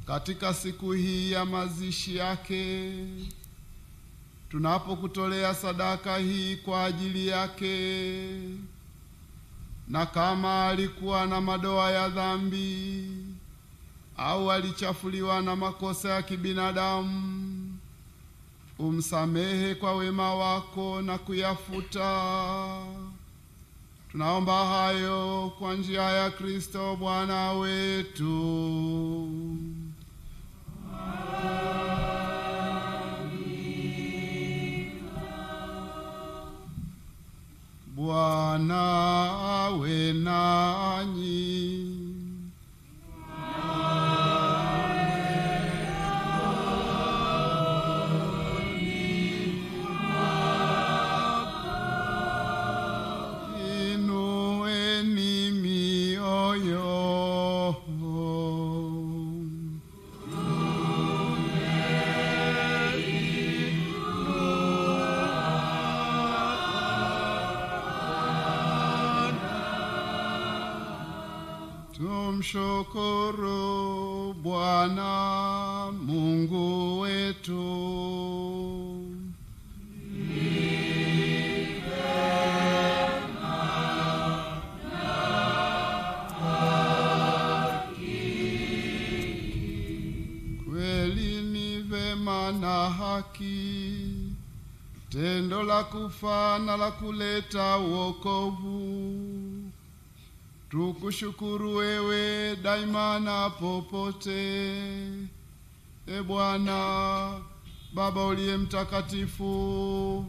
katika siku hii ya mazishi yake, tunapokutolea sadaka hii kwa ajili yake, na kama alikuwa na madoa ya dhambi au alichafuliwa na makosa ya kibinadamu, umsamehe kwa wema wako na kuyafuta. Tunaomba hayo kwa njia ya Kristo Bwana wetu. Bwana awe nanyi. Inueni mioyo. Tumshukuru Bwana Mungu wetu. Ni vema na haki. Kweli ni vema na haki, tendo la kufa na la kuleta wokovu. Tukushukuru wewe daima na popote, E Bwana Baba uliye mtakatifu,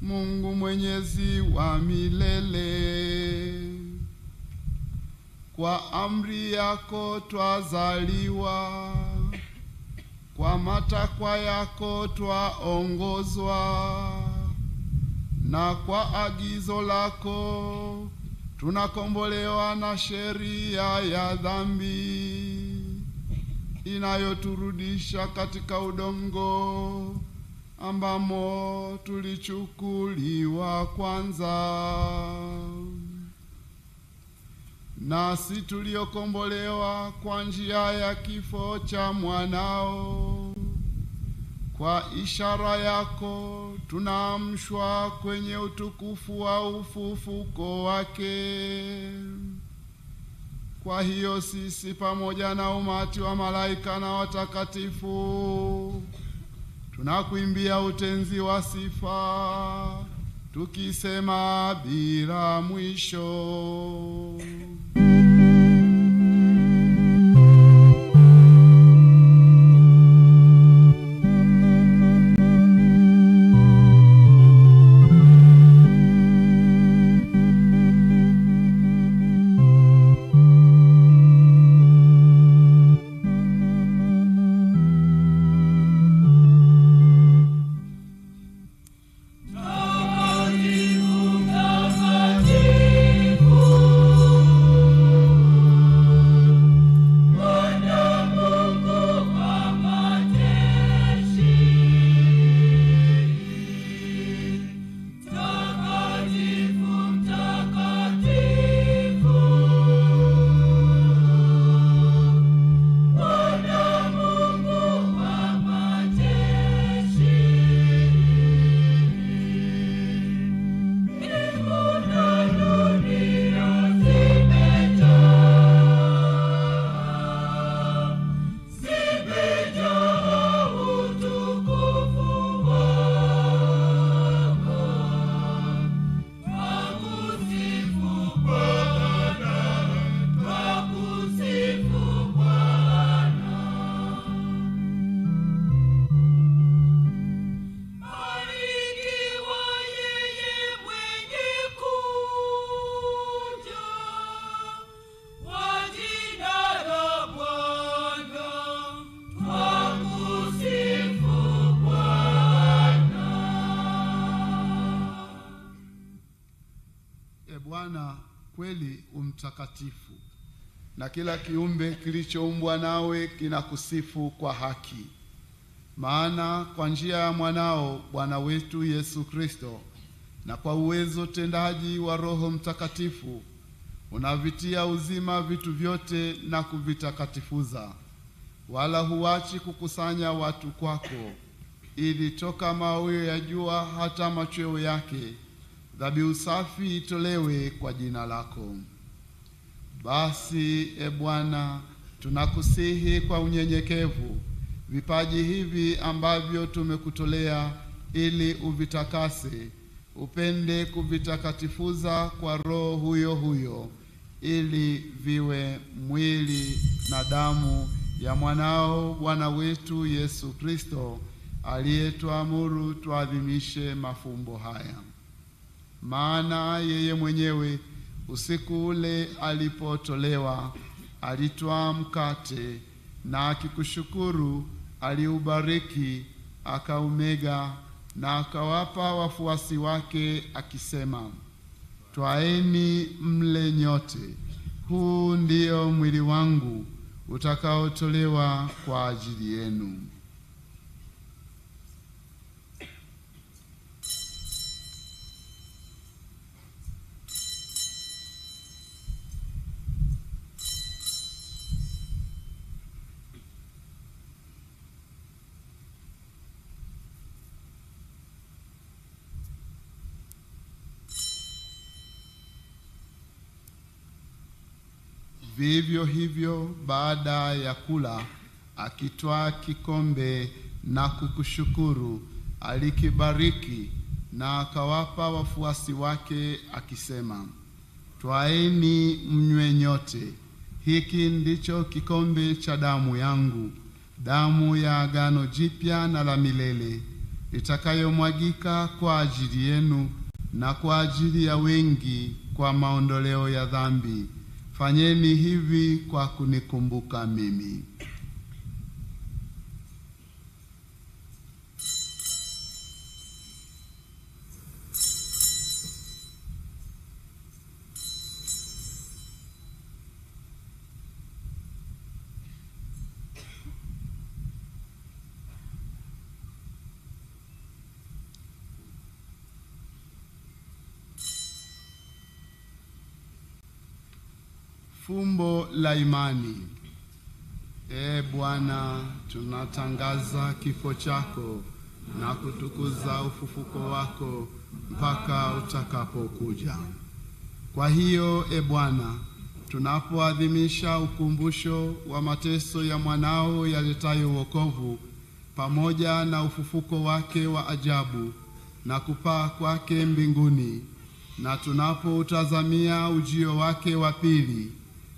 Mungu mwenyezi wa milele. Kwa amri yako twazaliwa, kwa matakwa yako twaongozwa, na kwa agizo lako tunakombolewa na sheria ya dhambi inayoturudisha katika udongo ambamo tulichukuliwa kwanza. Nasi tuliokombolewa kwa njia ya kifo cha mwanao, kwa ishara yako tunaamshwa kwenye utukufu wa ufufuko wake. Kwa hiyo sisi pamoja na umati wa malaika na watakatifu tunakuimbia utenzi wa sifa tukisema bila mwisho. Bwana kweli umtakatifu, na kila kiumbe kilichoumbwa nawe kinakusifu kwa haki. Maana kwa njia ya mwanao Bwana wetu Yesu Kristo, na kwa uwezo tendaji wa Roho Mtakatifu, unavitia uzima vitu vyote na kuvitakatifuza, wala huachi kukusanya watu kwako, ili toka mawio ya jua hata machweo yake dhabihu safi itolewe kwa jina lako. Basi e Bwana, tunakusihi kwa unyenyekevu, vipaji hivi ambavyo tumekutolea ili uvitakase, upende kuvitakatifuza kwa Roho huyo huyo, ili viwe mwili na damu ya mwanao Bwana wetu Yesu Kristo, aliyetuamuru tuadhimishe mafumbo haya. Maana yeye mwenyewe usiku ule alipotolewa, alitwaa mkate na akikushukuru, aliubariki, akaumega na akawapa wafuasi wake akisema, twaeni mle nyote, huu ndio mwili wangu utakaotolewa kwa ajili yenu. Vivyo hivyo baada ya kula, akitwaa kikombe na kukushukuru, alikibariki na akawapa wafuasi wake akisema, twaeni mnywe nyote, hiki ndicho kikombe cha damu yangu, damu ya agano jipya na la milele, itakayomwagika kwa ajili yenu na kwa ajili ya wengi kwa maondoleo ya dhambi. Fanyeni hivi kwa kunikumbuka mimi. Fumbo la imani. E Bwana, tunatangaza kifo chako na kutukuza ufufuko wako mpaka utakapokuja. Kwa hiyo, e Bwana, tunapoadhimisha ukumbusho wa mateso ya mwanao yaletayo wokovu pamoja na ufufuko wake wa ajabu na kupaa kwake mbinguni, na tunapoutazamia ujio wake wa pili,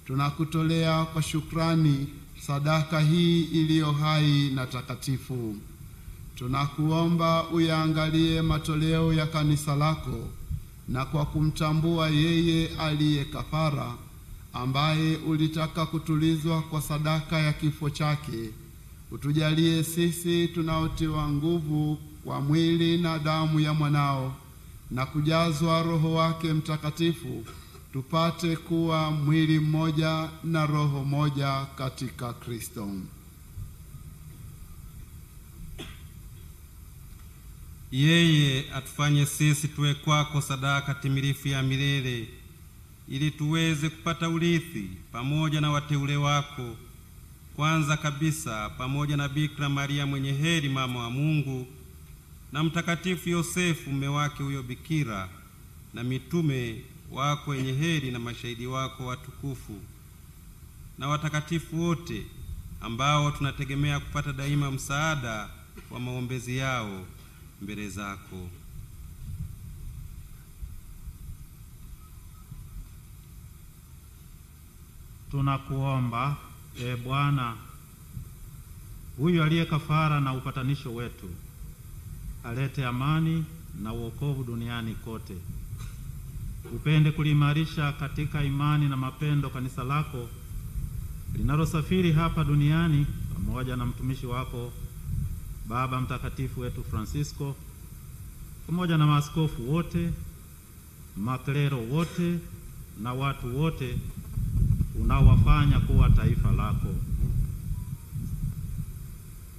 tunakutolea kwa shukrani sadaka hii iliyo hai na takatifu. Tunakuomba uyaangalie matoleo ya kanisa lako, na kwa kumtambua yeye aliye kafara, ambaye ulitaka kutulizwa kwa sadaka ya kifo chake, utujalie sisi tunaotiwa nguvu kwa mwili na damu ya mwanao na kujazwa Roho wake Mtakatifu, tupate kuwa mwili mmoja na roho moja katika Kristo. Yeye atufanye sisi tuwe kwako sadaka timilifu ya milele, ili tuweze kupata urithi pamoja na wateule wako, kwanza kabisa pamoja na Bikira Maria mwenye heri, mama wa Mungu, na Mtakatifu Yosefu mume wake huyo bikira, na mitume wako wenye heri na mashahidi wako watukufu, na watakatifu wote ambao tunategemea kupata daima msaada wa maombezi yao mbele zako. Tunakuomba, e Bwana, huyu aliye kafara na upatanisho wetu, alete amani na wokovu duniani kote. Upende kuliimarisha katika imani na mapendo kanisa lako linalosafiri hapa duniani, pamoja na mtumishi wako Baba Mtakatifu wetu Francisco, pamoja na maaskofu wote, maklero wote na watu wote unaowafanya kuwa taifa lako.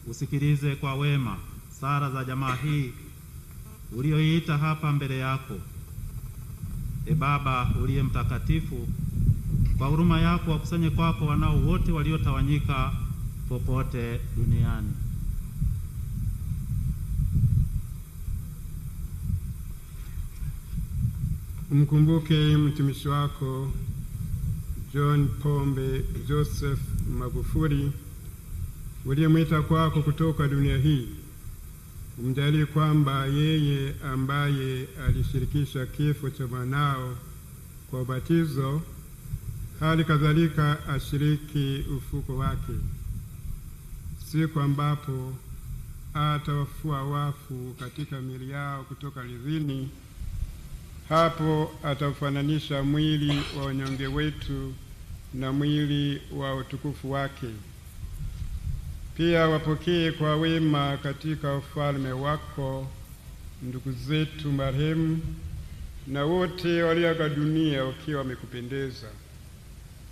Usikilize kwa wema sala za jamaa hii ulioiita hapa mbele yako. E Baba uliye mtakatifu, kwa huruma yako wakusanye kwako wanao wote waliotawanyika popote duniani. Mkumbuke mtumishi wako John Pombe Joseph Magufuli uliyemwita kwako kutoka dunia hii. Umjalie kwamba yeye ambaye alishirikisha kifo cha mwanao kwa ubatizo, hali kadhalika ashiriki ufuko wake, siku ambapo atawafua wafu katika miili yao kutoka ardhini. Hapo ataufananisha mwili wa unyonge wetu na mwili wa utukufu wake. Pia wapokee kwa wema katika ufalme wako ndugu zetu marehemu na wote walioaga dunia wakiwa wamekupendeza.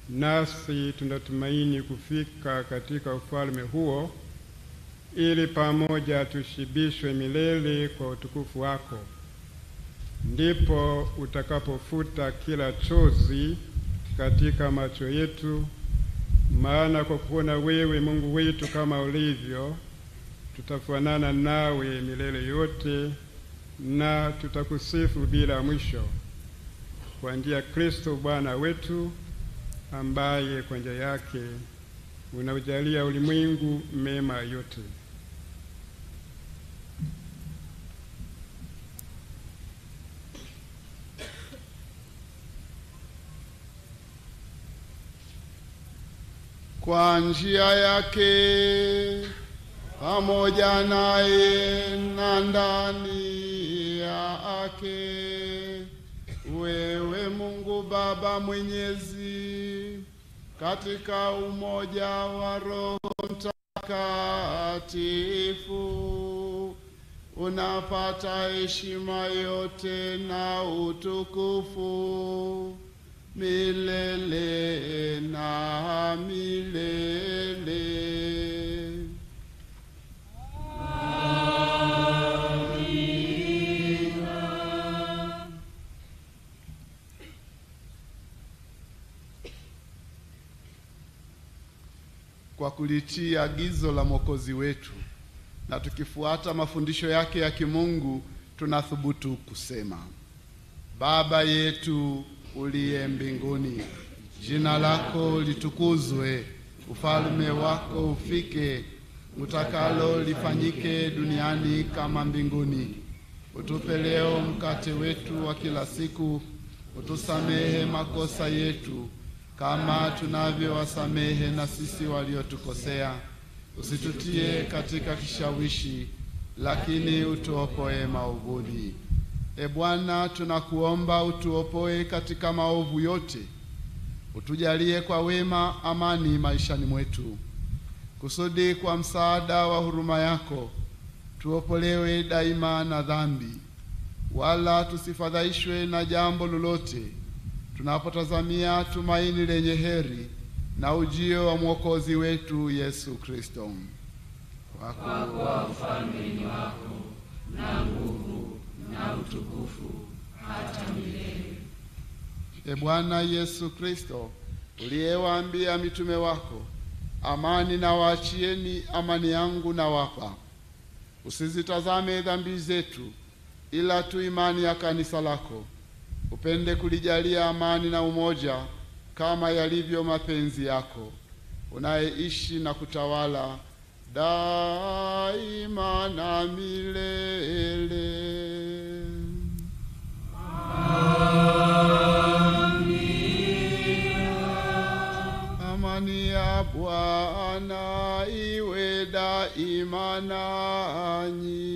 Nasi tunatumaini kufika katika ufalme huo, ili pamoja tushibishwe milele kwa utukufu wako. Ndipo utakapofuta kila chozi katika macho yetu, maana kwa kuona wewe Mungu wetu kama ulivyo, tutafanana nawe milele yote na tutakusifu bila mwisho, kwa njia ya Kristo Bwana wetu, ambaye kwa njia yake unaujalia ulimwengu mema yote. Kwa njia yake, pamoja naye na ndani yake, wewe Mungu Baba Mwenyezi, katika umoja wa Roho Mtakatifu, unapata heshima yote na utukufu milele na milele. Amina. Kwa kulitii agizo la Mwokozi wetu na tukifuata mafundisho yake ya kimungu, tunathubutu kusema: Baba yetu uliye mbinguni, jina lako litukuzwe, ufalme wako ufike, utakalo lifanyike duniani kama mbinguni. Utupe leo mkate wetu wa kila siku, utusamehe makosa yetu kama tunavyowasamehe na sisi waliotukosea, usitutie katika kishawishi, lakini utuopoe maovuni. E Bwana, tunakuomba utuopoe katika maovu yote, utujalie kwa wema amani maishani mwetu, kusudi kwa msaada wa huruma yako tuopolewe daima na dhambi, wala tusifadhaishwe na jambo lolote, tunapotazamia tumaini lenye heri na ujio wa Mwokozi wetu Yesu Kristo. Kwa kuwa ufalme ni wako na nguvu na utukufu hata milele. E Bwana Yesu Kristo, uliyewaambia mitume wako, amani na waachieni, amani yangu na wapa, usizitazame dhambi zetu, ila tu imani ya kanisa lako. Upende kulijalia amani na umoja kama yalivyo mapenzi yako, unayeishi na kutawala daima na milele. Amina. Amani ya Bwana iwe daima nanyi.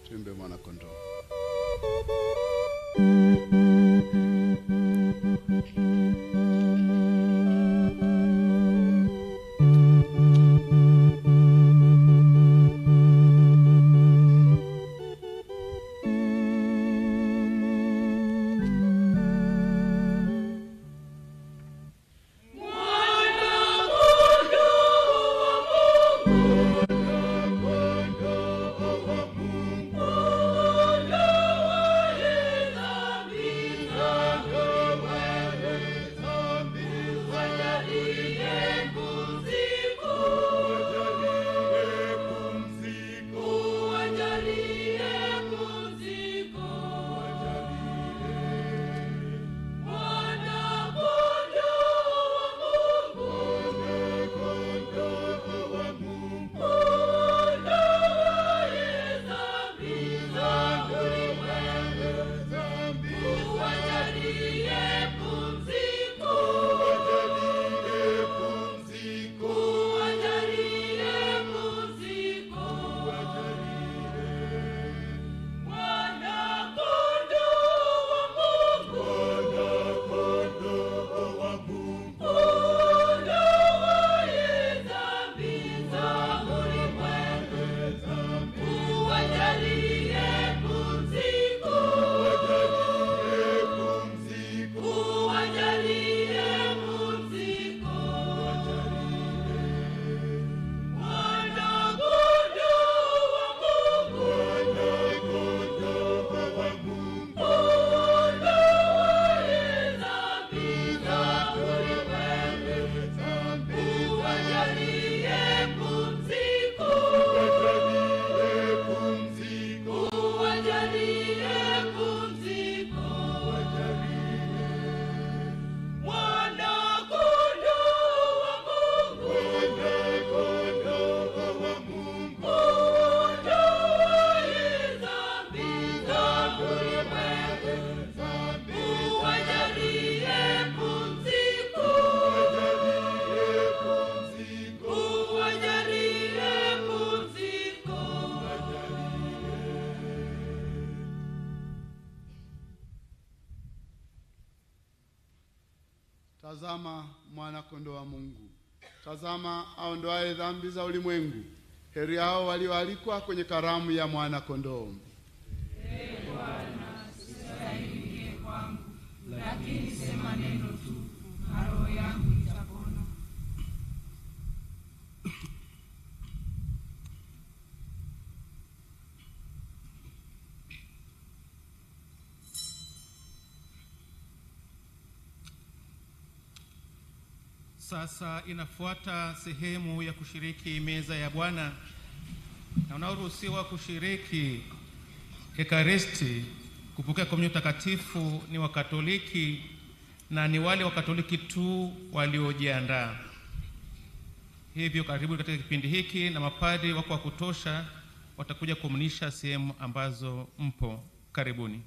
Tuimbe Mwana Kondoo. Mwana Kondoo wa Mungu, Tazama mwana kondoo wa Mungu, tazama aondoaye dhambi za ulimwengu. Heri hao walioalikwa kwenye karamu ya mwana kondoo. Ee Bwana, sistahili uingie kwangu, lakini sema neno tu na roho yangu itapona. Sasa inafuata sehemu ya kushiriki meza ya Bwana, na unaoruhusiwa kushiriki Ekaristi, kupokea komunyo takatifu ni Wakatoliki, na ni wale Wakatoliki tu waliojiandaa. Hivyo karibu katika kipindi hiki, na mapadri wako wa kutosha watakuja kumnisha sehemu ambazo mpo. Karibuni.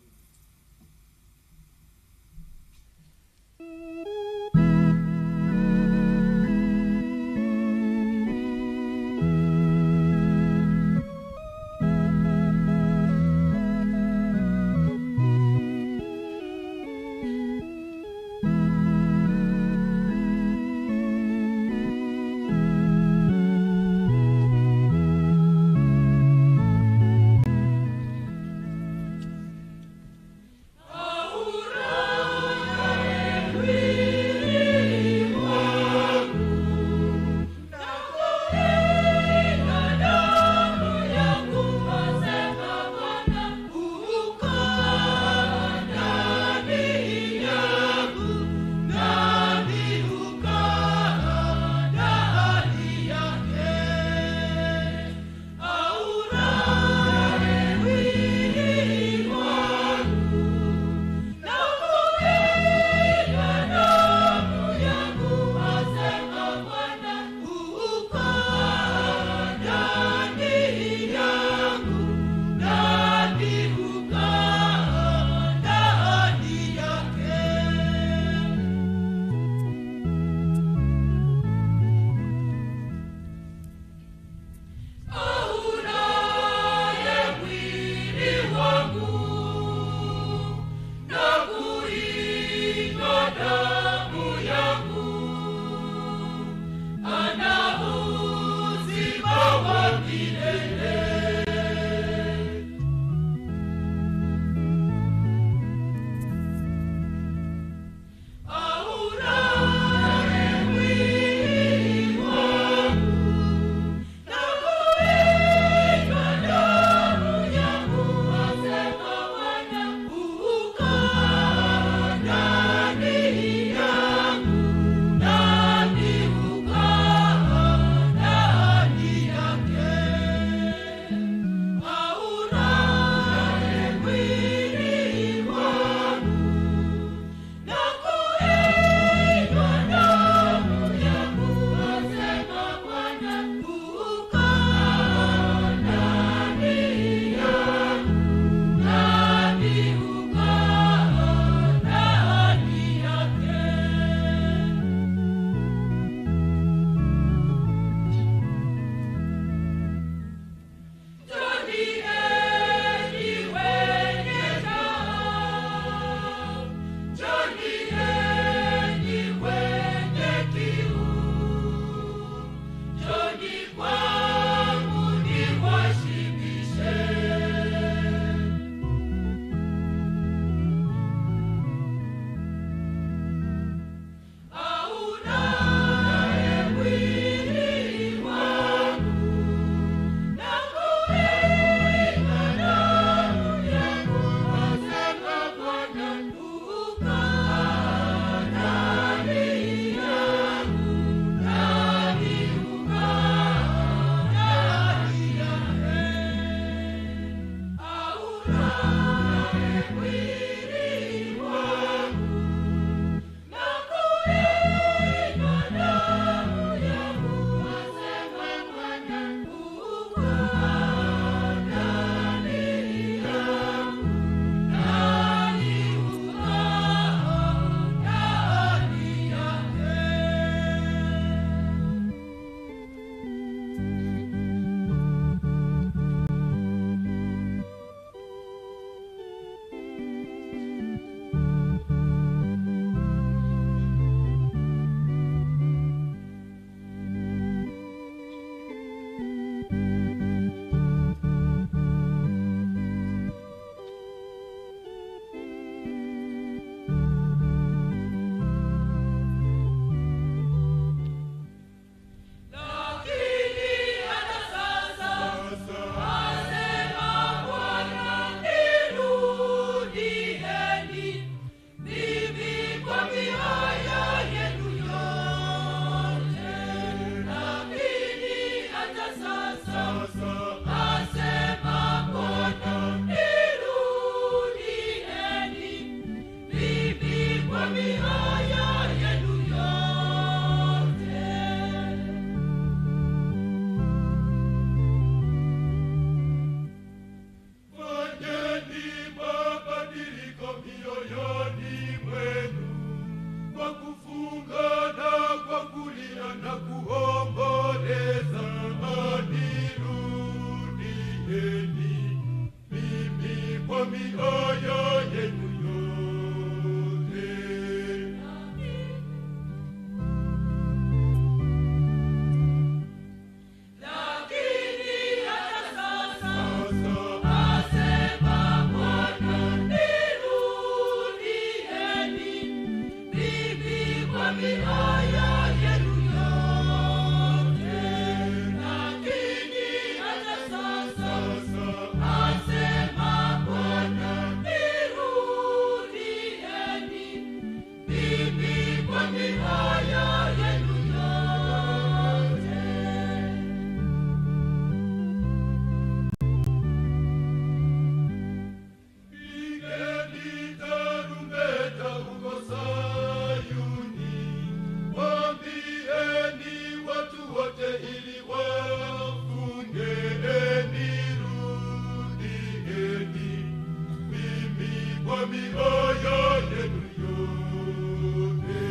kwa mioyo yenu yote.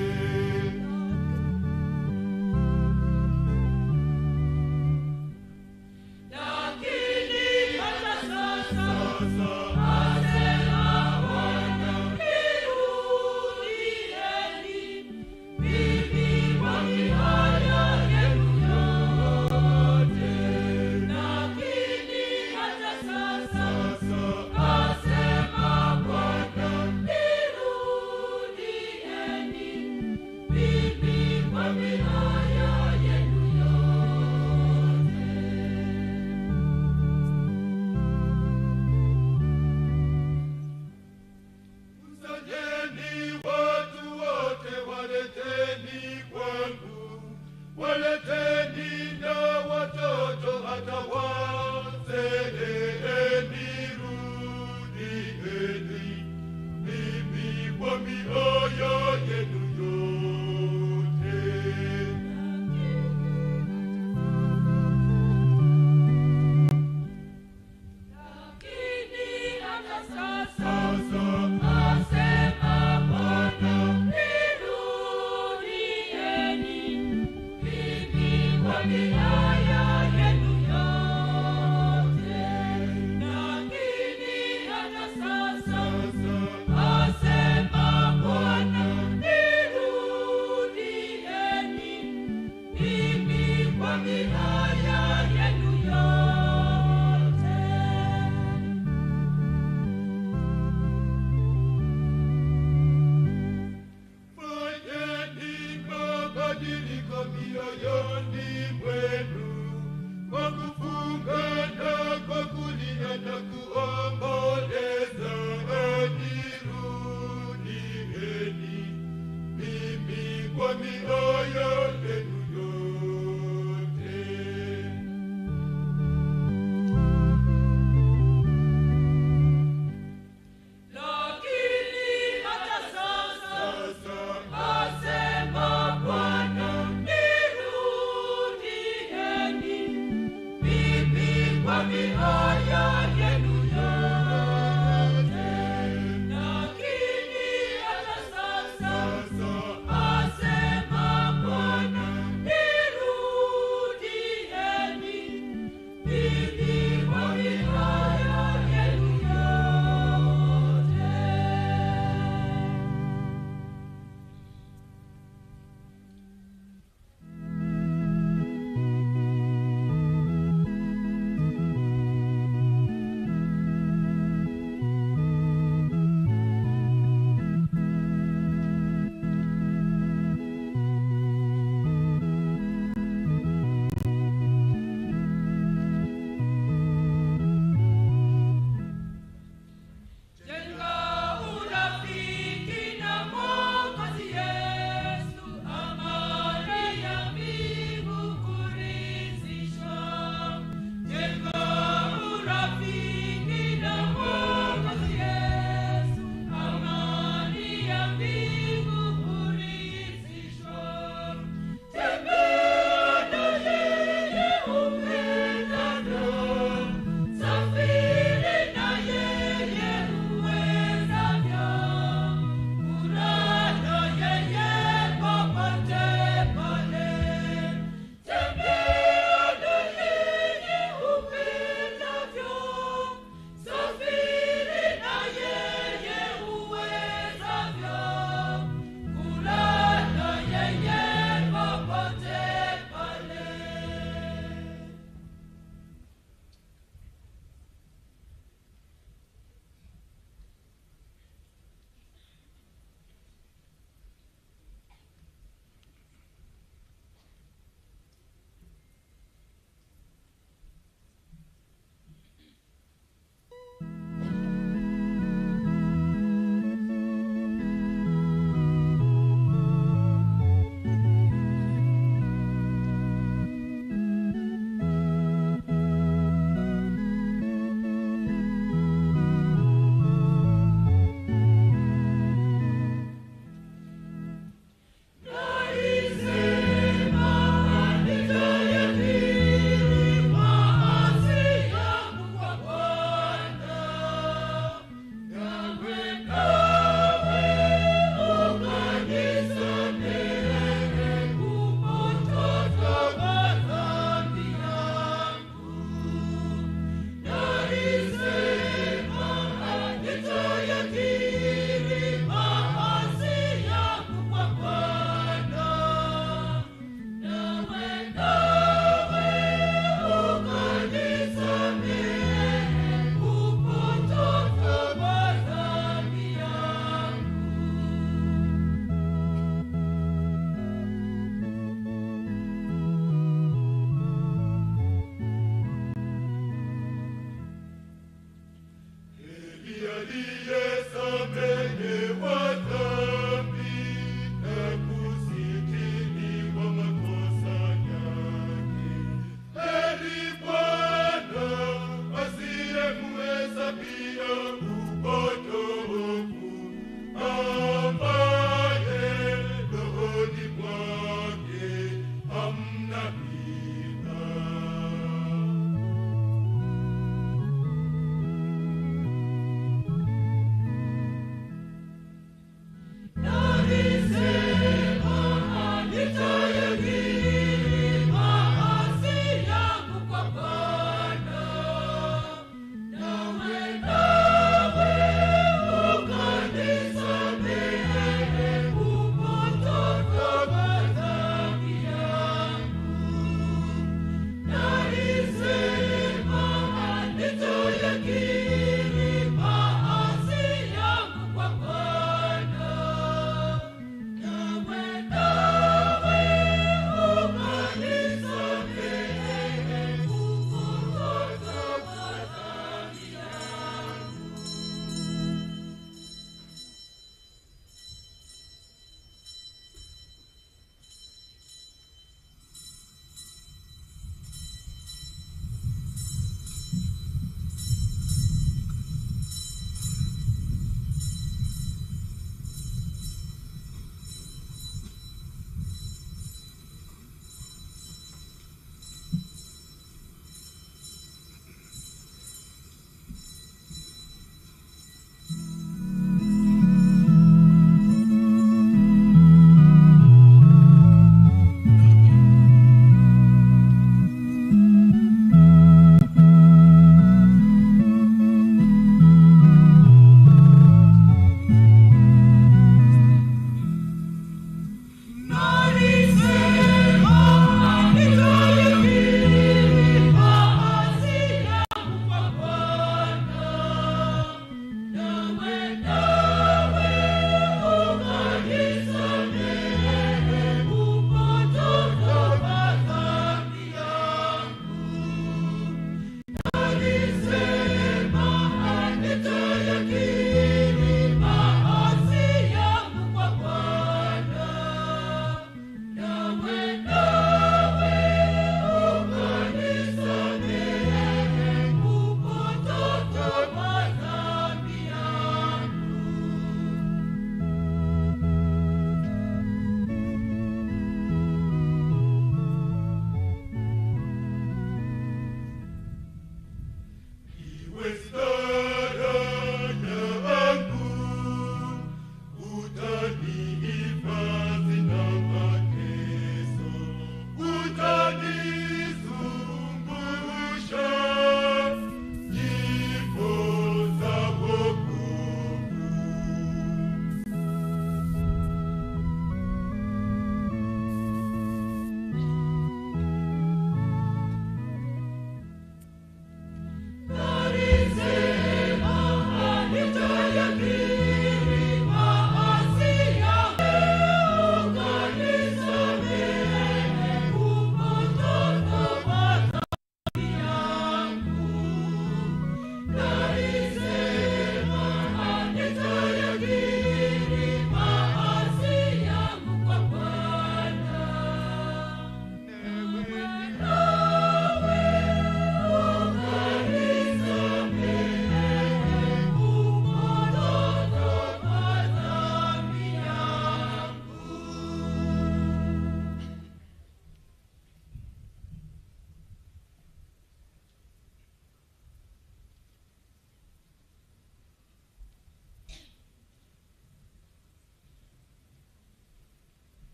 Lakini hata sasa, asema Bwana, nirudieni mimi kwa mioyo yenu yote. Lakini hata sasa, asema Bwana, nirudieni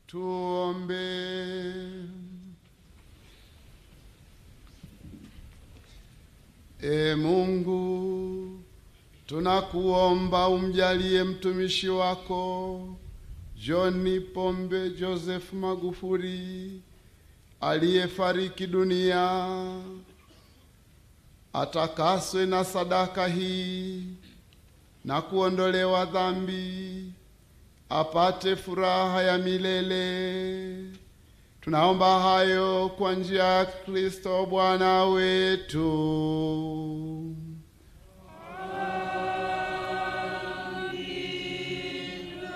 Tuombe. E Mungu, tunakuomba umjalie mtumishi wako John Pombe Joseph Magufuli aliyefariki dunia atakaswe na sadaka hii na kuondolewa dhambi, apate furaha ya milele. Tunaomba hayo kwa njia ya Kristo Bwana wetu. Amina.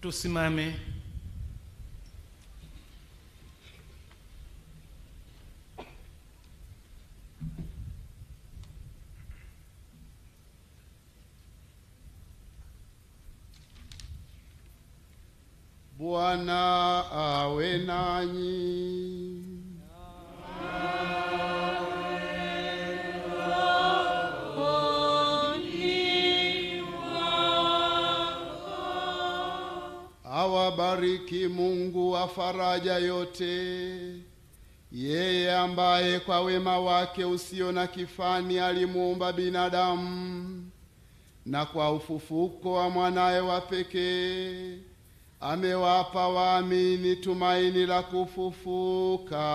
Tusimame. Bwana awe nanyi. Awabariki Mungu wa faraja yote, yeye ambaye kwa wema wake usio na kifani alimuumba binadamu, na kwa ufufuko wa mwanaye wa pekee amewapa waamini tumaini la kufufuka.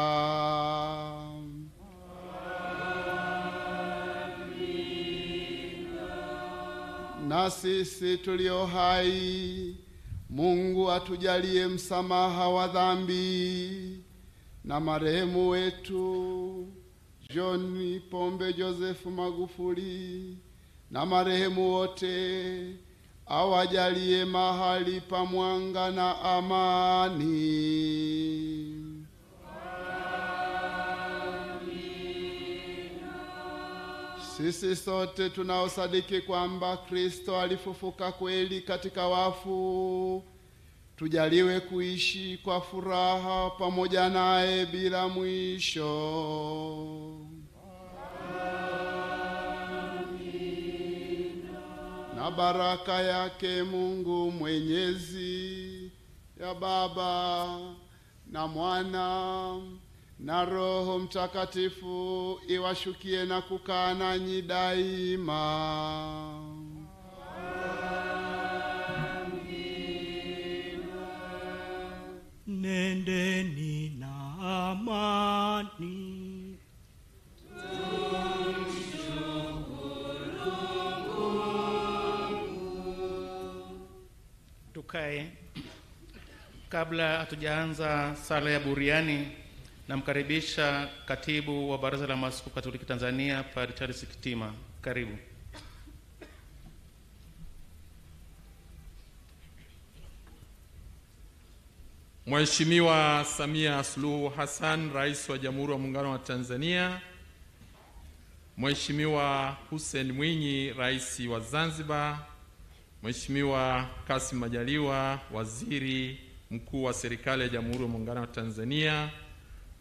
Na sisi tulio hai, Mungu atujalie msamaha wa dhambi, na marehemu wetu John Pombe Joseph Magufuli na marehemu wote awajalie mahali pa mwanga na amani. Amina. Sisi sote tunaosadiki kwamba Kristo alifufuka kweli katika wafu, tujaliwe kuishi kwa furaha pamoja naye bila mwisho. Na baraka yake Mungu Mwenyezi, ya Baba na Mwana na Roho Mtakatifu iwashukie na kukaa nanyi daima. Amina. Nendeni na amani. Tukae. Kabla hatujaanza sala ya buriani, namkaribisha katibu wa Baraza la Maaskofu Katoliki Tanzania, Padre Charles Kitima. Karibu. Mheshimiwa Samia Suluhu Hassan, Rais wa Jamhuri ya Muungano wa Tanzania, Mheshimiwa Hussein Mwinyi, Rais wa Zanzibar, Mheshimiwa Kassim Majaliwa, Waziri Mkuu wa Serikali ya Jamhuri ya Muungano wa Tanzania,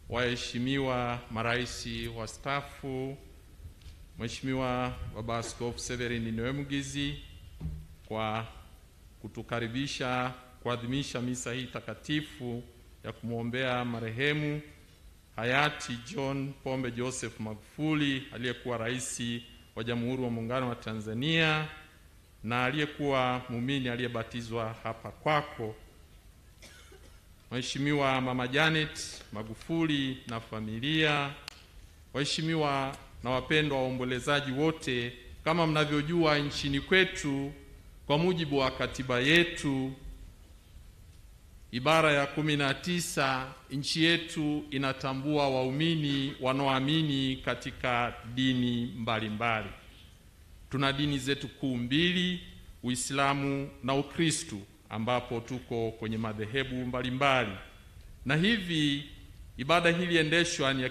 waheshimiwa marais wastaafu, Mheshimiwa Baba Askofu Severin Niwemugizi kwa kutukaribisha kuadhimisha misa hii takatifu ya kumwombea marehemu hayati John Pombe Joseph Magufuli aliyekuwa rais wa Jamhuri ya Muungano wa Tanzania na aliyekuwa muumini aliyebatizwa hapa kwako. Mheshimiwa Mama Janet Magufuli na familia, waheshimiwa na wapendwa waombolezaji wote, kama mnavyojua nchini kwetu kwa mujibu wa katiba yetu ibara ya 19, nchi yetu inatambua waumini wanaoamini katika dini mbalimbali. Tuna dini zetu kuu mbili, Uislamu na Ukristo, ambapo tuko kwenye madhehebu mbalimbali. Na hivi ibada hii iliendeshwa ni ya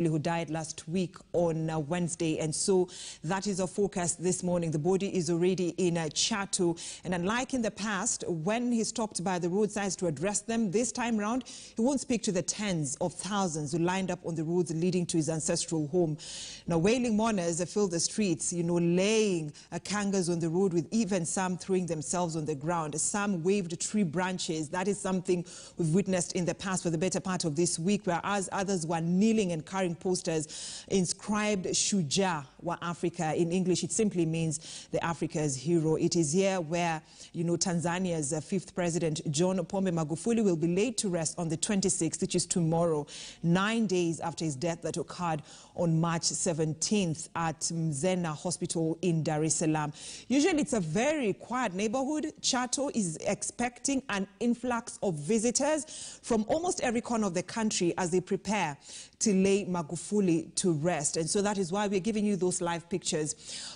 who died last week on Wednesday. And so that is our focus this morning. The body is already in Chato. And unlike in the past, when he stopped by the roadsides to address them, this time round, he won't speak to the tens of thousands who lined up on the roads leading to his ancestral home. Now, wailing mourners filled the streets, you know, laying kangas on the road, with even some throwing themselves on the ground. Some waved tree branches. That is something we've witnessed in the past for the better part of this week, whereas others were kneeling and carrying posters inscribed Shujaa wa Africa. In English, it simply means the Africa's hero. It is here where, you know, Tanzania's fifth president, John Pombe Magufuli, will be laid to rest on the 26th, which is tomorrow, 9 days after his death that occurred on March 17th at Mzena Hospital in Dar es Salaam. Usually it's a very quiet neighborhood. Chato is expecting an influx of visitors from almost every corner of the country as they prepare to lay Magufuli to rest. And so that is why we're giving you those live pictures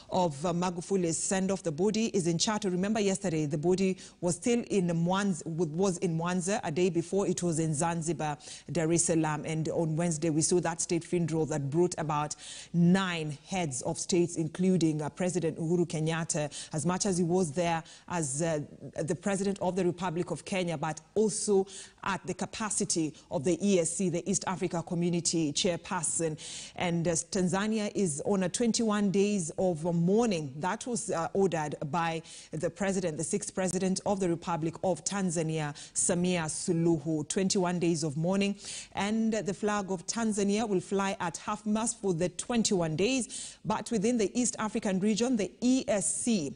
of Magufuli's send-off. The body is in Chato. Remember yesterday, the body was still in Mwanza, was in Mwanza. A day before, it was in Zanzibar, Dar es Salaam. And on Wednesday, we saw that state funeral that brought about 9 heads of states, including President Uhuru Kenyatta, as much as he was there as the President of the Republic of Kenya, but also at the capacity of the ESC, the East Africa Community chairperson. And Tanzania is on a 21 days of mourning. That was ordered by the president, the sixth president of the Republic of Tanzania, Samia Suluhu. 21 days of mourning. And the flag of Tanzania will fly at half-mast for the 21 days. But within the East African region, the ESC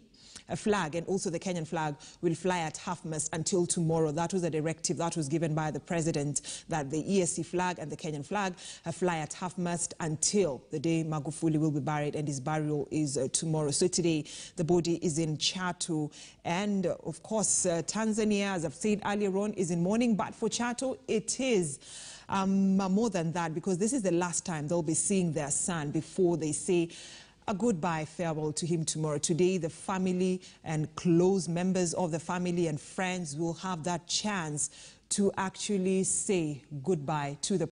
flag and also the Kenyan flag will fly at half-mast until tomorrow. That was a directive that was given by the president, that the ESC flag and the Kenyan flag fly at half-mast until the day Magufuli will be buried, and his burial is tomorrow. So today, the body is in Chato. And of course, Tanzania, as I've said earlier on, is in mourning. But for Chato, it is more than that, because this is the last time they'll be seeing their son before they say a goodbye farewell to him tomorrow. Today, the family and close members of the family and friends will have that chance to actually say goodbye to the